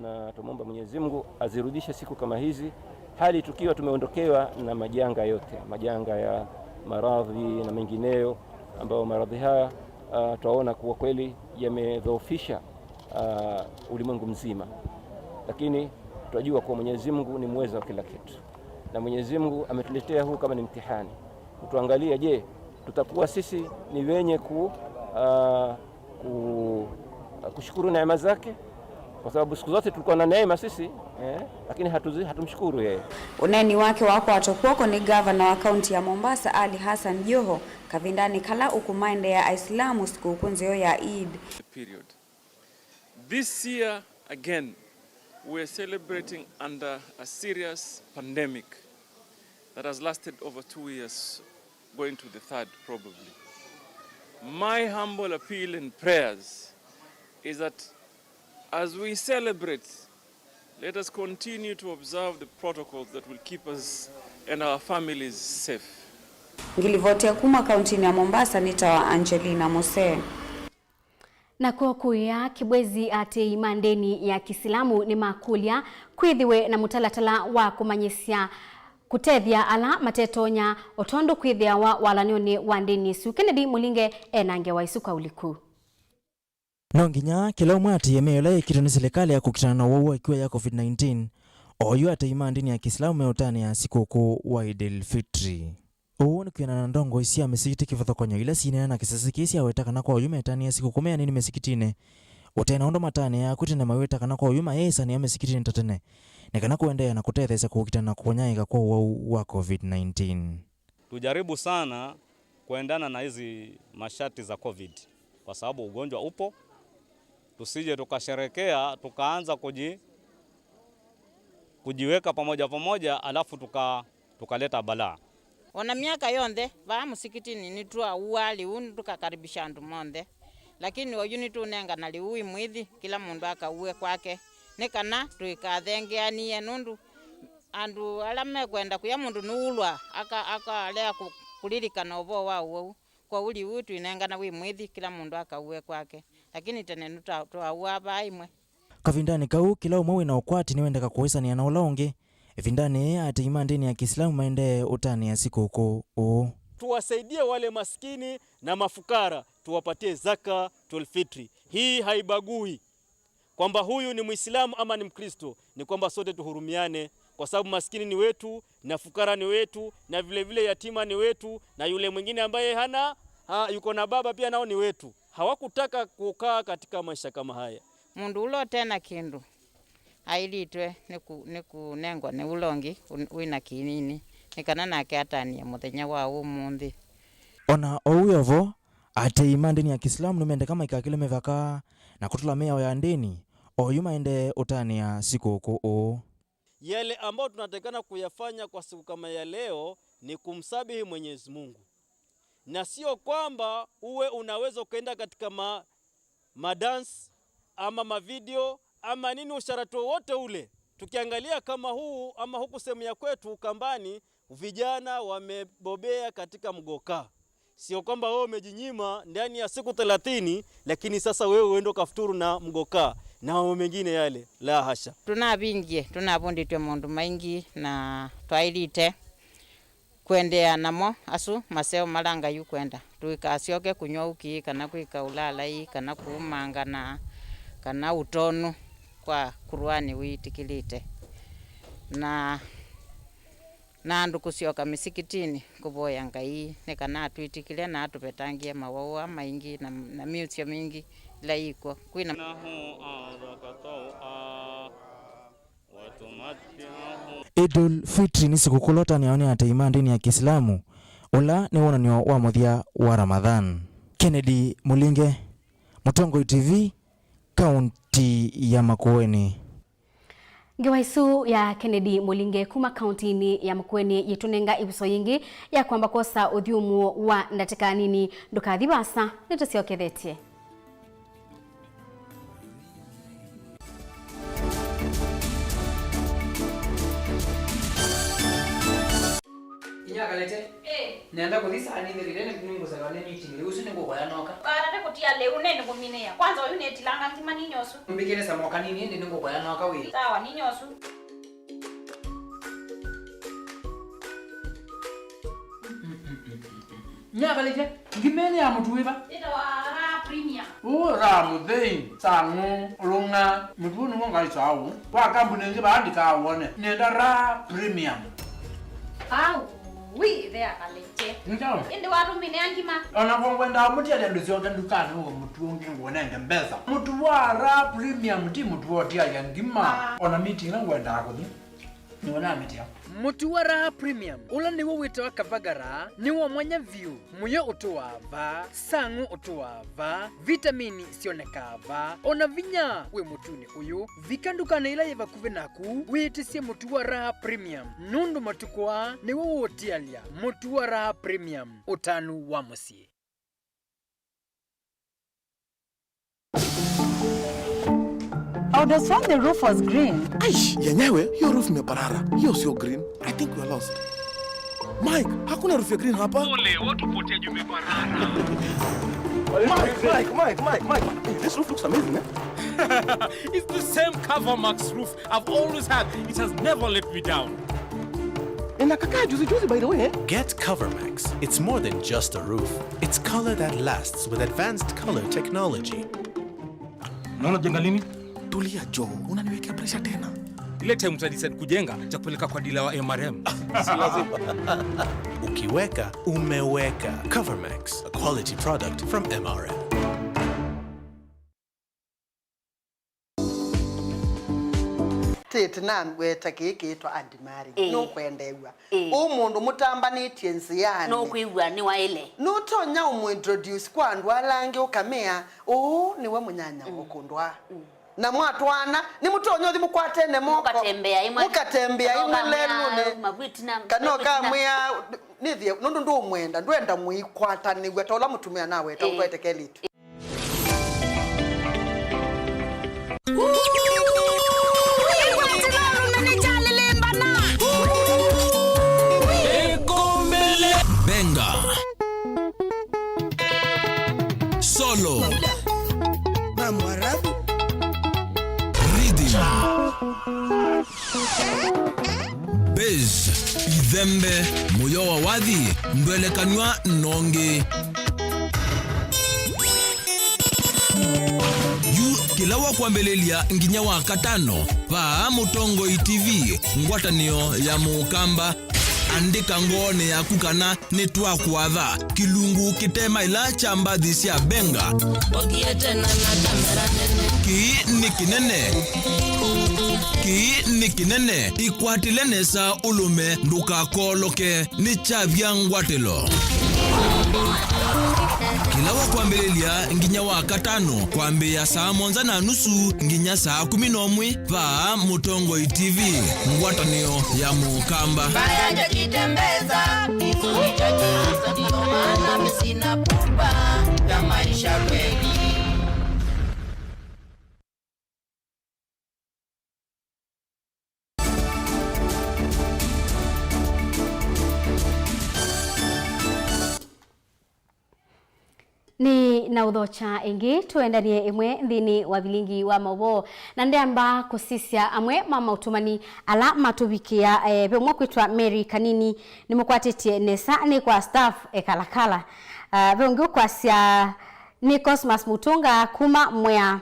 na tumwomba Mwenyezi Mungu azirudishe siku kama hizi, hali tukiwa tumeondokewa na majanga yote, majanga ya maradhi na mengineyo, ambayo maradhi haya, ah, twaona kuwa kweli yamedhoofisha, ah, ulimwengu mzima. Lakini twajua kuwa Mwenyezi Mungu ni muweza wa kila kitu. Na Mwenyezi Mungu ametuletea huu kama ni mtihani. Kutuangalia, je, tutakuwa sisi ni wenye ku-, ah, ku-, kushukuru neema zake? Kwa sababu siku zote tulikuwa na neema sisi, eh, lakini hatuzi-, hatumshukuru yeye. Ũneeni wake wakwatwa kw'oko nĩ ngavana wa kaunti ya Mombasa, Ali Hassan Joho, kavindanĩ kala ũkũmaendeea Aisilamu sikũkũ nzeo ya Eid. Period. This year again, we are celebrating under a serious pandemic that has lasted over two years, going to the third probably. My humble appeal and prayers is that as we celebrate, let us continue to observe the protocols that will keep us and our families safe. Ngilivotia kuma kauntinĩ ya Mombasa nĩtawa Angelina Mose. Nakw'o kũĩa Kibwezi, aatĩĩi ma ndĩni ya Kisilamu nĩmakũlya kwĩthĩwe na mũtalatala wa kũmanyĩsya kũtethya ala matetonya, o tondũ kwĩthĩawa walany'onĩ wa ndĩni isu. Kennedy Mũlinge ena ngewa isu kwa ũliku. No nginya kĩla ũmwe atĩĩe mĩao ĩla yĩkĩtwe nĩ silikalĩ ya kũkitana na ũwau wa ĩkua ya covid nineteen. Oyu aatĩĩi ma ndĩni ya Kisilamu meũtanĩa sikũkũ wa Eid el Fitri. Ũu nĩ kwĩanana na ndongoi sya mĩsikitĩ kĩvathũkany'o ila syĩneena na kĩsese kĩĩ syaweta kana kwa oyu metanĩe sikũkũ me anini mĩsikitinĩ, ũte na ũndũ matanĩaa kwĩ tene mawĩta kana kwa oyu mayeĩsanĩa mĩsikitinĩ ta tene, nĩ kana kũendeea na kũtetheesya kũkitana na kũnyaĩĩka kwa ũwau wa covid nineteen. Tujaribu sana kuendana na hizi masharti za covid, kwa sababu ugonjwa upo. Tusije tukasherekea, tukaanza kuji-, kujiweka pamoja pamoja, alafu tuka-, tukaleta balaa. O na myaka yonthe, vaa mũsikitinĩ nĩtwaũaa lĩu tũkakaribisha andũ monthe. Lakini oyu nĩtũũnengana lĩu wĩ mwĩthi, kĩla mũndũ akauwe kwake, nĩ kana tũikathengeanĩe, nũndũ andũ ala mekwenda kũya mũndũ nũũlwa aka-, akalea kũ-, kũlilikana ũvoo wa ũwau. Kwoou lĩu twĩnengana wĩ mwĩthi, kĩla mũndũ akauwe kwake. Lakini tene nũta-, twaũaa vaa ĩmwe. Kavindanĩ kau, kĩla ũmwe wĩ na ũkwati nĩwendeka kũĩsanĩa na ũla ũngĩ. Ĩvindanĩ yĩĩ, aatĩĩi ma ndĩni ya Kisilamu maendee ũtanĩa sikũkũ ũũ. Tuwasaidie wale maskini na mafukara, tuwapatie zakatul fitri. Hii haibagui kwamba huyu ni Muislamu ama ni Mkristo, ni kwamba sote tuhurumiane, kwa sababu maskini ni wetu, na fukara ni wetu, na vile vile yatima ni wetu, na yule mwingine ambaye hana, ha, yuko na baba pia nao ni wetu. Hawakutaka kukaa katika maisha kama haya. Mũndũ ũla ũte na kĩndũ aĩlĩtwe nĩ kũ-, nĩ kũnengwa nĩ ũla ũngĩ ũ-, wĩ na kĩnini, nĩ kana nake atanĩe mũthenya wa ũmũnthĩ. O na oou wĩ o vo, aatĩĩi ma ndĩni ya Kisilamu nĩmendeka maikakĩle mĩvaka na kũtũla mĩao ya ndĩni, oyu maendee ũtanĩa sikũkũ ũũ. Yale ambayo tunatakikana kuyafanya kwa siku kama ya leo ni kumsabihi Mwenyezi Mungu, na sio kwamba uwe unaweza ukaenda katika ma-, madance ama mavideo ama nini, usharati wowote ule. Tukiangalia kama huu ama huku sehemu ya kwetu Ukambani, vijana wamebobea katika mgokaa. Sio kwamba wewe umejinyima ndani ya siku thelathini, lakini sasa wewe uende ukafuturu na mgokaa na mambo mengine yale. La hasha. Tũnavingie, tũnavundĩtw'e maũndũ maingĩ na twaĩlĩte kũendeea namo asu maseo mala Ngai ũkwenda. Tũikasyoke kũnyw'a ũkĩ, kana kwĩka ũlaalai, kana kũumangana, kana ũtonu kwa Kuruani wĩtĩkĩlĩte. Na, na andũ kũsyoka mĩsikitinĩ kũvoya Ngai, nĩ kana atwĩtĩkĩle na atũvetangĩe mawau aa maingĩ na, na myusyo mingĩ ila yĩ kw'o. Kwĩna. إنه أعذك طوعا وتمتعهم Eid ul-Fitr nĩ sikũkũ ĩla ũtanĩawa nĩ atei ma ndĩni ya Kĩsilamu, ũla nĩ wonany'o wa mũthya wa Ramadhan. Kennedy Mũlinge, Mũtongoi T V, kaunti ya Makueni. Ngewa ĩsu ya Kennedy Mũlinge kuma kauntinĩ ya Makueni yĩtũnenga ĩvuso yĩngĩ ya kwamba kwosa ũthyũmũo wa ndatĩka nini. Ndũkathi vaasa, nĩtũsyokethetye. Inya Kalete. Eh. Nenda kũthi saa nĩ thirire nĩ nĩngũselewa nĩ meeting. Rĩu ũsu nĩngũkũya noka. Kana nĩ kũtia lĩu nĩ nĩkũminĩa. Kwanza ũyu nĩtilanga ngima ninyosu. Mbikĩre samoka nini ĩndĩ nĩngũkũya noka wĩ. Sawa ninyosu. Nyakalĩte, ngima ĩno ya mũtu wĩva? Ĩtawa Raha Premium. Ũ, Raha mũthei, sang'ũ, ũlũng'a, mũtu ũũ nĩw'o ngaĩsaa ũũ. Wa kambuni ĩngĩ vaa ndikaa wone. Nĩenda Raha Premium. Au, wi, ĩthe akalĩte. Nĩ kyaũ? Ĩndĩ watũmĩnĩa ngima. O na kwa ngwendaa mũtiele ndũsyoke ndukanĩ ũwe mũtu ũngĩ ngũnenge mbesa. Mũtu wa Raha Premium ti mũtu wa ũtialya ngima. Ah. O na meeting ĩla ngwendaa kũthi. Nĩwona mĩtĩ yao. Mũtu wa Raha Premium, ũla nĩw'o wĩtawa Kavagara, nĩ wa mwanya vyũ. Mũyo ũtũaa vaa, sang'ũ ũtũaa vaa, vitamini syonekaa vaa, o na vinya wĩ mũtunĩ ũyũ. Vika ndukanĩ ĩla yĩ vakuvĩ naku, wĩtĩsye mũtu wa Raha Premium, nũndũ matukũ aa nĩw'o ũũtialya. Mũtu wa Raha Premium, ũtanu wa mũsyĩ. I would have sworn the roof was green. Aish, yenyewe, hiyo roof imeparara. Hiyo sio green. I think we are lost. Mike, hakuna roof ya green hapa. Ole, watu potea juu imeparara. Mike, Mike, Mike, Mike, Mike. Hey, this roof looks amazing, eh? It's the same Covermax roof I've always had. It has never let me down. Inakakaa juzi juzi, by the way, eh? Get Covermax. It's more than just a roof. It's color that lasts with advanced color technology. Unaona jenga lini? Tulia, Joe. Unaniwekea pressure tena. Ile time uta decide kujenga, nitakupeleka kwa dealer wa M R M. Si lazima. Ukiweka, umeweka. Covermax, a quality product from M R M. Tĩtĩ na ngweta kĩĩ kĩĩtwa Aunt Mary. Ĩĩ. Nũkwendeew'a. Ĩĩ. Ũũ mũndũ mũtambanĩtye nzĩanĩ. Nũkwĩw'a nĩwaĩle. Nũtonya ũmũintroduce kwa andũ ala angĩ ũkamea, ũũ nĩwe mũnyanya wa ũkũndũ aa. Mm. Na mwatwaana, nĩmũtonya ũthi mũkwatene moko. Mũkatembea ĩmwe. Mũkatembea ĩmwe lelũnĩ. Kana ũkamwĩa, nĩthie, nũndũ ndũmwenda, ndwenda mũikwatanĩw'a ta ũla mũtumĩa naweta, ĩĩ, ũkwete kelĩtu. Benga. Solo. Rhythm. Bass, ithembe, mũyo wa wathi, ndwelekanw'a nongi. Yu kĩla wa kwambĩlĩlya nginya wa katano, vaa Mũtongoi T V, ngwatanĩo ya Mũkamba. Andĩka ngoonĩ yaku kana nĩtwakũatha kĩlungu kĩte maĩla kya mbathi sya Benga. Ũthiĩte na na kamera nene. Kĩĩ nĩ kĩnene. Kĩĩ nĩ kĩnene. Ĩkwatĩle nesa ũlũme ndũkakooloke. Nĩ kyavya ngwatĩlo. Kĩla wa kwambĩlĩlya nginya wa katano, kwambĩĩa saa mũonza na nusu nginya saa kũmi na ũmwe, vaa Mũtongoi T V, ngwatanĩo ya Mũkamba. Mbaya ndio jitembeza, kifo hicho nyasa, ndio maana mimi sina pupa ya maisha kweli. Nĩ na ũthokya ĩngĩ, tũendanie ĩmwe nthĩnĩ wa vilingi wa maũvoo, na ndeamba kũsisya amwe ma maũtũmani ala matũvikĩa. Eh, ve ũmwe kwĩtwa Mary Kanini, nĩmũkwatĩtye nesa, nĩ kwa staff ekalakala. Ah, ve ũngĩ ũkwasya nĩ Cosmas Mutunga kuma Mwea.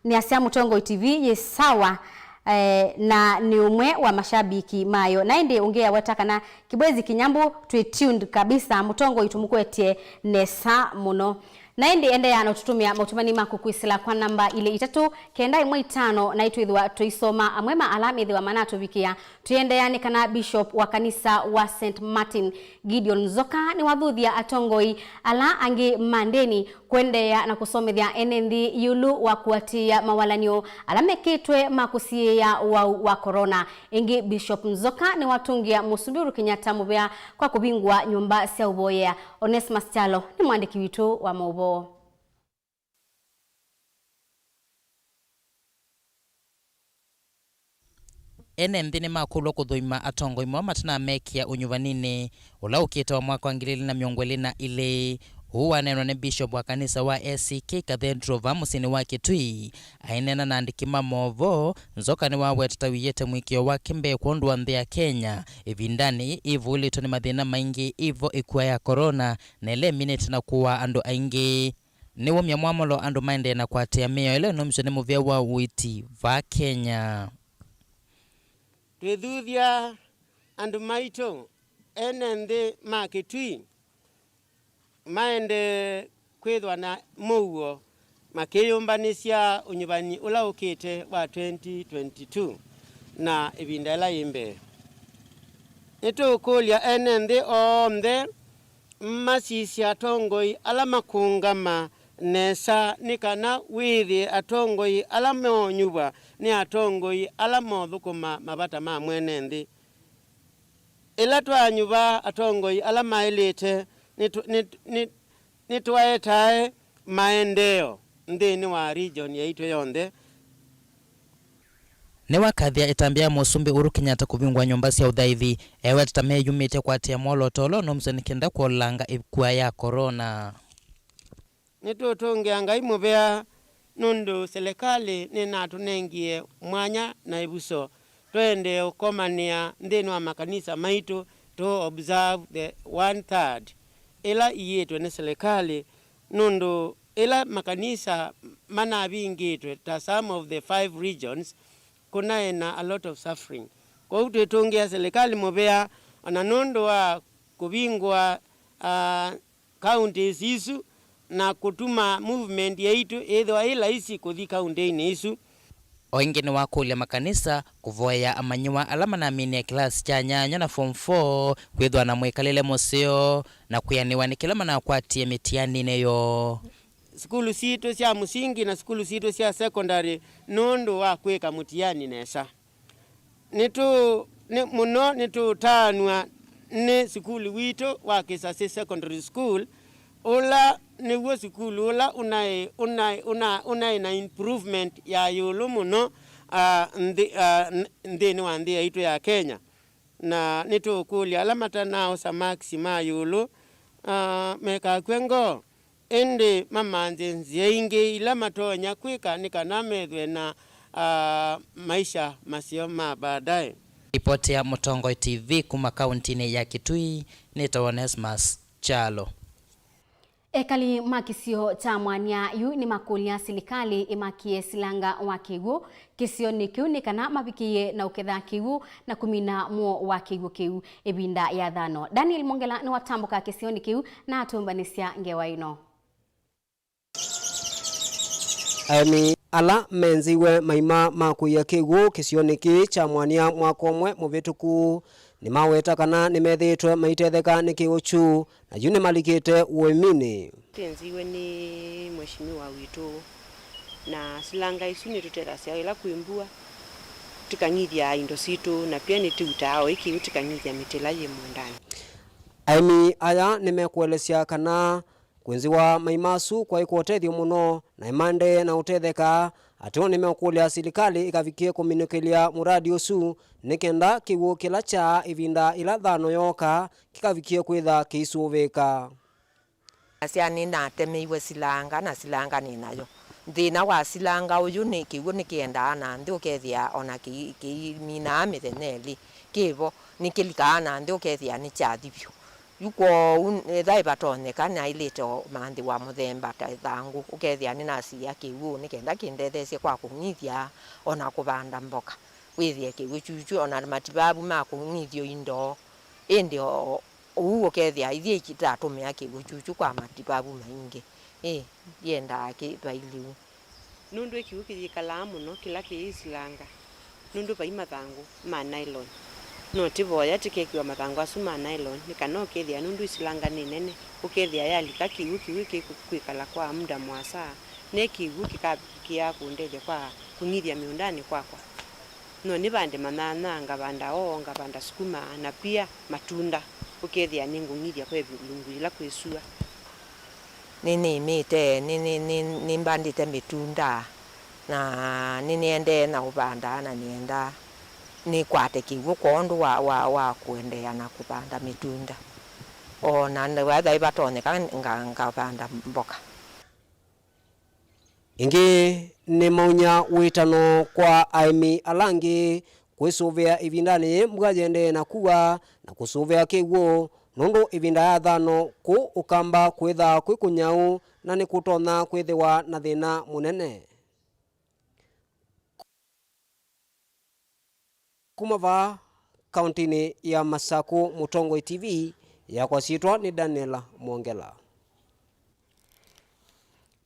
Nĩasya Mũtongoi T V yĩ sawa, eh, na nĩ ũmwe wa mashabiki mayo. Na ĩndĩ ũngĩ aweta kana Kĩbwezi Kĩnyambũ, twĩ tuned kabisa, Mũtongoi tũmũkwetye nesa mũno. Na ĩndĩ endeea na ũtũtũmĩa maũtũmani maku kwĩsĩla kwa namba ilĩ itatũ kenda ĩmwe itano, na itwĩthĩwa tũisoma amwe ma ala methĩwa manatũvikĩa. Tũiendeea nĩ kana Bishop wa kanisa wa Saint Martin, Gideon Nzoka, nĩwathuthya atongoi ala angĩ ma ndĩni kũendeea na kũsomethya ene nthĩ ĩũlũ wa kũatĩĩa mawalany'o ala mekĩtwe ma kũsiĩĩa ũwau wa corona. Ĩngĩ, Bishop Nzoka nĩwatũngĩa Mũsumbĩ Uhuru Kenyatta mũvea kwa kũvingũa nyũmba sya ũvoyea. Onesmus Kyalo nĩ mũandĩki witũ wa maũvoo. Ene nthĩ nĩmakũlw'a kũthũima atongoi moo matanamekĩa ũnyuvaninĩ ũla ũkĩte wa mwaka wa ngili ilĩ na mĩongo ĩlĩ na ilĩ. Ũu waneenwa nĩ Bishop wa kanisa wa A C K Cathedral vaa mũsyĩnĩ wa Kitui. Aineena na andĩki ma maũvoo, Nzoka nĩwaweta ta wĩĩte mũĩkĩĩo wake mbee kwondũ wa nthĩ ya Kenya ĩvindanĩ ĩvũlĩtwe nĩ mathĩna maingĩ, ĩvo ĩkua ya corona na ĩla ĩminĩte na kũaa andũ aingĩ. Nĩwaumya mwamũlo andũ maendee na kũatĩĩa mĩao ĩla ĩnaumisye nĩ mũvĩa wa ũiiti vaa Kenya. Twĩthuthya andũ maitũ ene nthĩ ma Kitui maendee kwĩthwa na mũuo makĩyũmbanĩsya ũnyuvani ũla ũkĩte wa twenty twenty-two na ĩvinda ĩla yĩ mbee. Nĩtũũkũlya ene nthĩ onthe masisye atongoi ala makũũngama nesa nĩ kana wĩthĩe atongoi ala meũnyuvwa nĩ atongoi ala meũthũkũma mavata ma mwene nthĩ. Ĩla twaanyuva atongoi ala maĩlĩte, nĩtũ-, nĩ-, nĩ-, nĩtwaetae maendeeo nthĩnĩ wa region yaitũ yonthe. Nĩwakathya ĩtambya ya Mũsumbĩ Uhuru Kenyatta kũvingũa nyũmba sya ũthaithi, eweta ta meyumĩtye kũatĩĩa mwolooto ũla ũnaumisye nĩ kenda kũolanga ĩkua ya corona. Nĩtũũtũngĩa Ngai mũvea nũndũ silikalĩ nĩnatũnengie mwanya na ĩvuso tũendee ũkomanĩa nthĩnĩ wa makanisa maitũ, tũ observe the one third ĩla iĩtwe nĩ silikalĩ, nũndũ ĩla makanisa manavingĩtwe ta some of the five regions, kũnaĩ na a lot of suffering. Kwoou twĩtũngĩa silikalĩ mũvea ona nũndũ wa kũvingũa, ah, counties isu na kũtuma movement yaitũ ĩthĩwa yĩ laisi kũthi kaũntĩinĩ isu. O ĩngĩ nĩwakũlya makanisa kũvoyea amanyĩw'a ala manaminie kĩlasi kya nyanya na form four kwĩthwa na mwĩkalĩle mũseo na kwĩanĩwa nĩ kĩla manakwatie mĩtianinĩ yoo. Sukulu sitũ sya mũsingi na sukulu sitũ sya secondary nũndũ wa kwĩka mũtiani nesa. Nĩtũ-, nĩ, mũno nĩtũũtaanw'a nĩ sukulu witũ wa Kĩsasĩ Secondary School, ũla nĩw'o sukulu ũla ũnaĩ, ũnaĩ, ũna-, ũnaĩ na improvement ya ĩũlũ mũno, ah, nthĩ, ah, n-, nthĩnĩ wa nthĩ yaitũ ya Kenya. Na nĩtũũkũlya ala matanaosa makisi ma ĩũlũ, ah, mekakw'e ngoo. Ĩndĩ mamanthe nzĩa ingĩ ila matonya kwĩka nĩ kana methwe na, ah, maisha maseo ma baadaye. Ripoti ya Mũtongoi T V kuma kauntinĩ ya Kitui, nĩtawa Onesmus Kyalo. Ekali ma kĩsio kya Mwania yu nĩmakũlya silikalĩ ĩmakĩe silanga wa kĩw'ũ kĩsionĩ kĩu nĩ kana mavikĩĩe na ũketha kĩw'ũ na kũmina mũo wa kĩw'ũ kĩu ĩvinda ya thano. Daniel Mongela nĩwatambũka kĩsionĩ kĩu na atũmbanĩsya ngewa ĩno. Aĩmi ala menzĩiwe maima ma kũia kĩw'ũ kĩsionĩ kĩĩ kya Mwania mwaka ũmwe mũvĩtũku nĩmaweta kana nĩmethĩĩtwe maitetheka nĩ kĩw'ũ kyu, na yu nĩmalikĩte ũĩminĩ. Twenziwe nĩ Mheshimiwa witũ, na silanga isu nĩtũtethasya ĩla kwĩ mbua, tũkang'ithya indo sitũ, na pia nĩtũutaa o ĩ kĩw'ũ tũkang'ithya mĩtĩ ĩla yĩ mũũndanĩ. Aĩmi aya nĩmekũelesya kana kwĩnzĩwa maima asu kwaĩ kwa ũtethyo mũno, na nĩmaendee na ũtetheka, ateo nĩmeũkũlya silikalĩ ĩkavikie kũminũkĩlya mũradi ũsu, nĩ kenda kĩw'ũ kĩla kyaa ĩvinda ĩla thano yooka kĩkavikie kwĩtha kĩisũvĩĩka. Asya nĩnatemeiwe silanga, na silanga nĩ nayo. Thĩna wa silanga ũyũ nĩ kĩw'ũ nĩkĩendaa na nthĩ, ũkethĩa ona kĩi-, kĩiminaa mĩthenya ĩlĩ kĩvo, nĩkĩlikaa na nthĩ, ũkethĩa nĩkyathi vyũ. Yu kwoou, ethĩwa ĩvatonyeka, naĩlĩte o manthĩwa mũthemba ta ĩthangũ, ũkethĩa nĩnasiĩa kĩw'ũ nĩ kenda kĩndetheesye kwa kũng'ithya o na kũvanda mboka. Wĩthĩe kĩw'ũ kyukyu o na mativavu ma kũng'ithyo indo, ĩndĩ o ũu ũkethĩa ithyĩ itatũmĩa kĩw'ũ kyukyu kwa mativavu maingĩ. Ĩĩ, yendaa kĩthwa iliu. Nũndũ ĩ kĩw'ũ kĩyĩkalaa mũno kĩla kĩyĩsilanga, nũndũ vai mathangũ ma nylon. No tĩvoya tĩkekĩwa mathangũ asu ma nylon, nĩ kana ũkethĩa nũndũ ĩsilanga nĩ nene, ũkethĩa yalika kĩw'ũ kĩu kĩkwĩkala kwa muda mũasa, ne kĩw'ũ kĩkavikĩaa kũndethya kwa kũng'ithya mĩũndanĩ kwakwa. No nĩvande manyanya, ngavanda oo, ngavanda sukuma, na pia matunda, ũkethĩa nĩngũng'ithya kwa ĩlungu yĩla kwĩ sua. Nĩnĩmĩte, nĩ, nĩ, nĩ, nĩmbandĩte mĩtunda, na nĩnĩendee na ũvanda, na nĩenda nĩkwate kĩw'ũ kwondũ wa, wa, wa kũendeea na kũvanda mĩtunda. O na ethĩwa ĩvatonyeka, nga, ngavanda mboka. Ĩngĩ nĩmaunya wĩtano kwa aĩmi ala angĩ kwĩsũvĩa ĩvindanĩ yĩĩ mbua yĩendee na kua na kũsũvĩa kĩw'ũ, nũndũ ĩvinda ya thano kũu ũkamba kwĩthaa kwĩ kũnyau na nĩkũtonya kwĩthĩwa na thĩna mũnene. Kuma vaa kaũntĩnĩ ya Masakũ, Mũtongoi T V, yakwa syĩtwa nĩ Daniel Mwongela.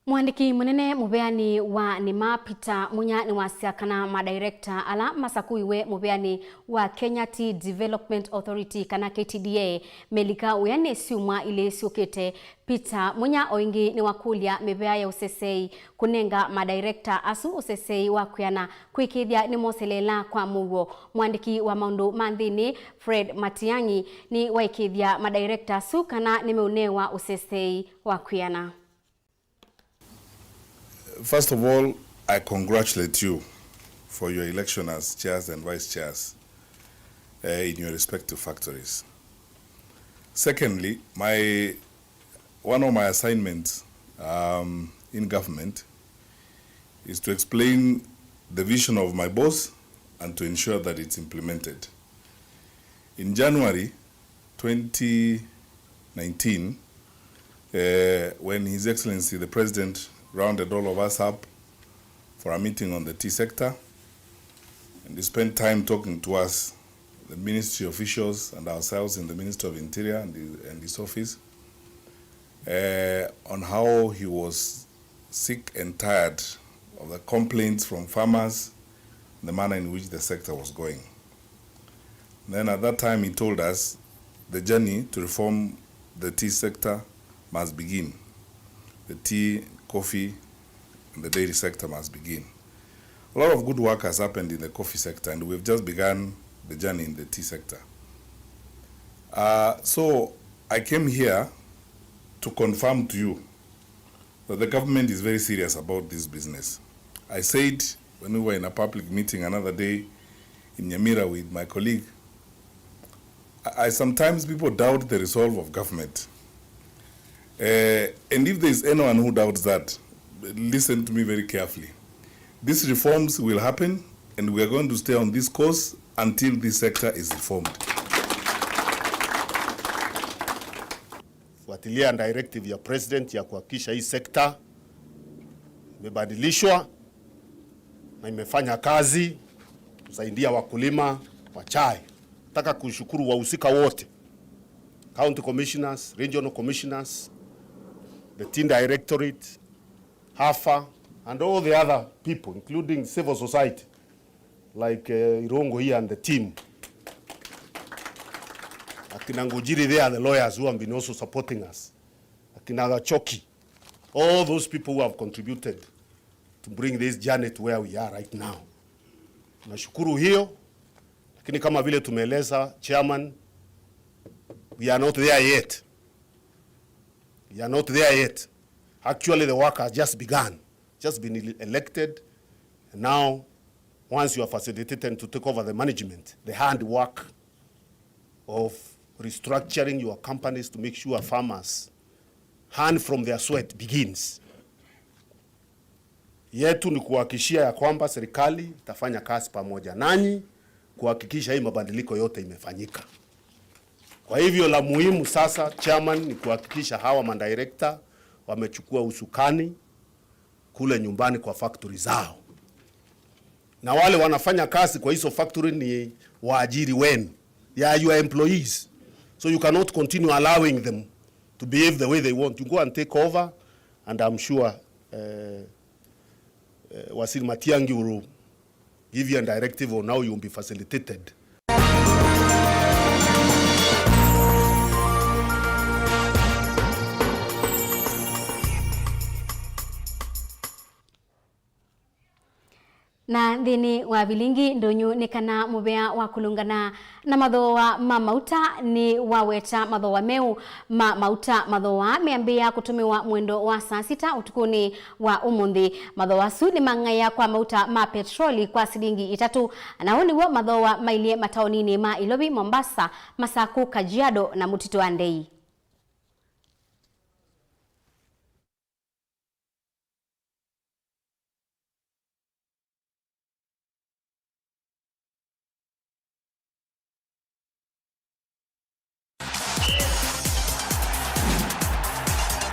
Mũandĩki mũnene mũveanĩ wa nĩma Peter Munya nĩwasya kana madirector ala masakuiwe mũveanĩ wa Kenya Tea Development Authority kana K T D A melika wĩanĩ syumwa ilĩ syũkĩte. Peter Munya o ĩngĩ nĩwakũlya mĩvea ya ũseseĩ kũnenga madirector asu ũseseĩ wa kwĩana kwĩkĩĩthya nĩmoseleela kwa mũuo. Mũandĩki wa maũndũ ma nthĩnĩ Fred Matiang'i nĩwaĩkĩĩthya madirector asu kana nĩmeũnewa ũseseĩ wa kwĩana. First of all, I congratulate you for your election as chairs and vice chairs, uh, in your respective factories. Secondly, my, one of my assignments, um, in government is to explain the vision of my boss and to ensure that it's implemented. In January twenty nineteen, uh, when His Excellency the President rounded all of us up for a meeting on the tea sector, and he spent time talking to us, the ministry officials and ourselves in the Ministry of Interior and his, and his office, uh, on how he was sick and tired of the complaints from farmers, the manner in which the sector was going. Then at that time he told us the journey to reform the tea sector must begin. The tea, coffee, and the dairy sector must begin. A lot of good work has happened in the coffee sector, and we've just begun the journey in the tea sector. Uh, so I came here to confirm to you that the government is very serious about this business. I said when we were in a public meeting another day in Nyamira with my colleague, I, I sometimes people doubt the resolve of government. Uh, and if there is anyone who doubts that, listen to me very carefully. These reforms will happen, and we are going to stay on this course until this sector is reformed. Fuatilia directive ya president ya kuhakikisha hii sekta imebadilishwa na imefanya kazi kusaidia wakulima wa chai. Nataka kushukuru wahusika wote, county commissioners, regional commissioners, the tea directorate, hafa, and all the other people, including civil society, like, uh, Irongo here and the team. Akina Ngujiri, they are the lawyers who have been also supporting us. Akina Gachoki, all those people who have contributed to bring this journey to where we are right now. Nashukuru hiyo, lakini kama vile tumeeleza, Chairman, we are not there yet. We are not there yet. Actually, the work has just begun, just been ele-, elected. And now, once you are facilitated to take over the management, the hard work of restructuring your companies to make sure farmers earn from their sweat begins. Yetu ni kuhakikishia ya kwamba serikali itafanya kazi pamoja nanyi kuhakikisha hii mabadiliko yote imefanyika. Kwa hivyo, la muhimu sasa, Chairman, ni kuhakikisha hawa madirector wamechukua usukani kule nyumbani kwa factory zao. Na wale wanafanya kazi kwa hizo factory ni waajiri wenu. They are your employees. So you cannot continue allowing them to behave the way they want. You go and take over, And I'm sure, uh, uh, Waziri Matiang'i will give you a directive on how you'll be facilitated. Na nthĩnĩ wa vilingi ndũnyũ nĩ kana mũvea wa kũlũngana na mathooa ma mauta nĩ waweta mathooa meũ ma mauta. Mathooa meambĩĩa kũtũmĩwa mwendo wa saa sita ũtukũnĩ wa ũmũnthĩ. Mathooa asu nĩ mang'aĩa kwa mauta ma petroli kwa silingi itatũ, na ũũ nĩw'o mathooa mailyĩ mataoninĩ ma Ilovi, Mombasa, Masaku, Kajiado na Mũtitũ wa Ndei.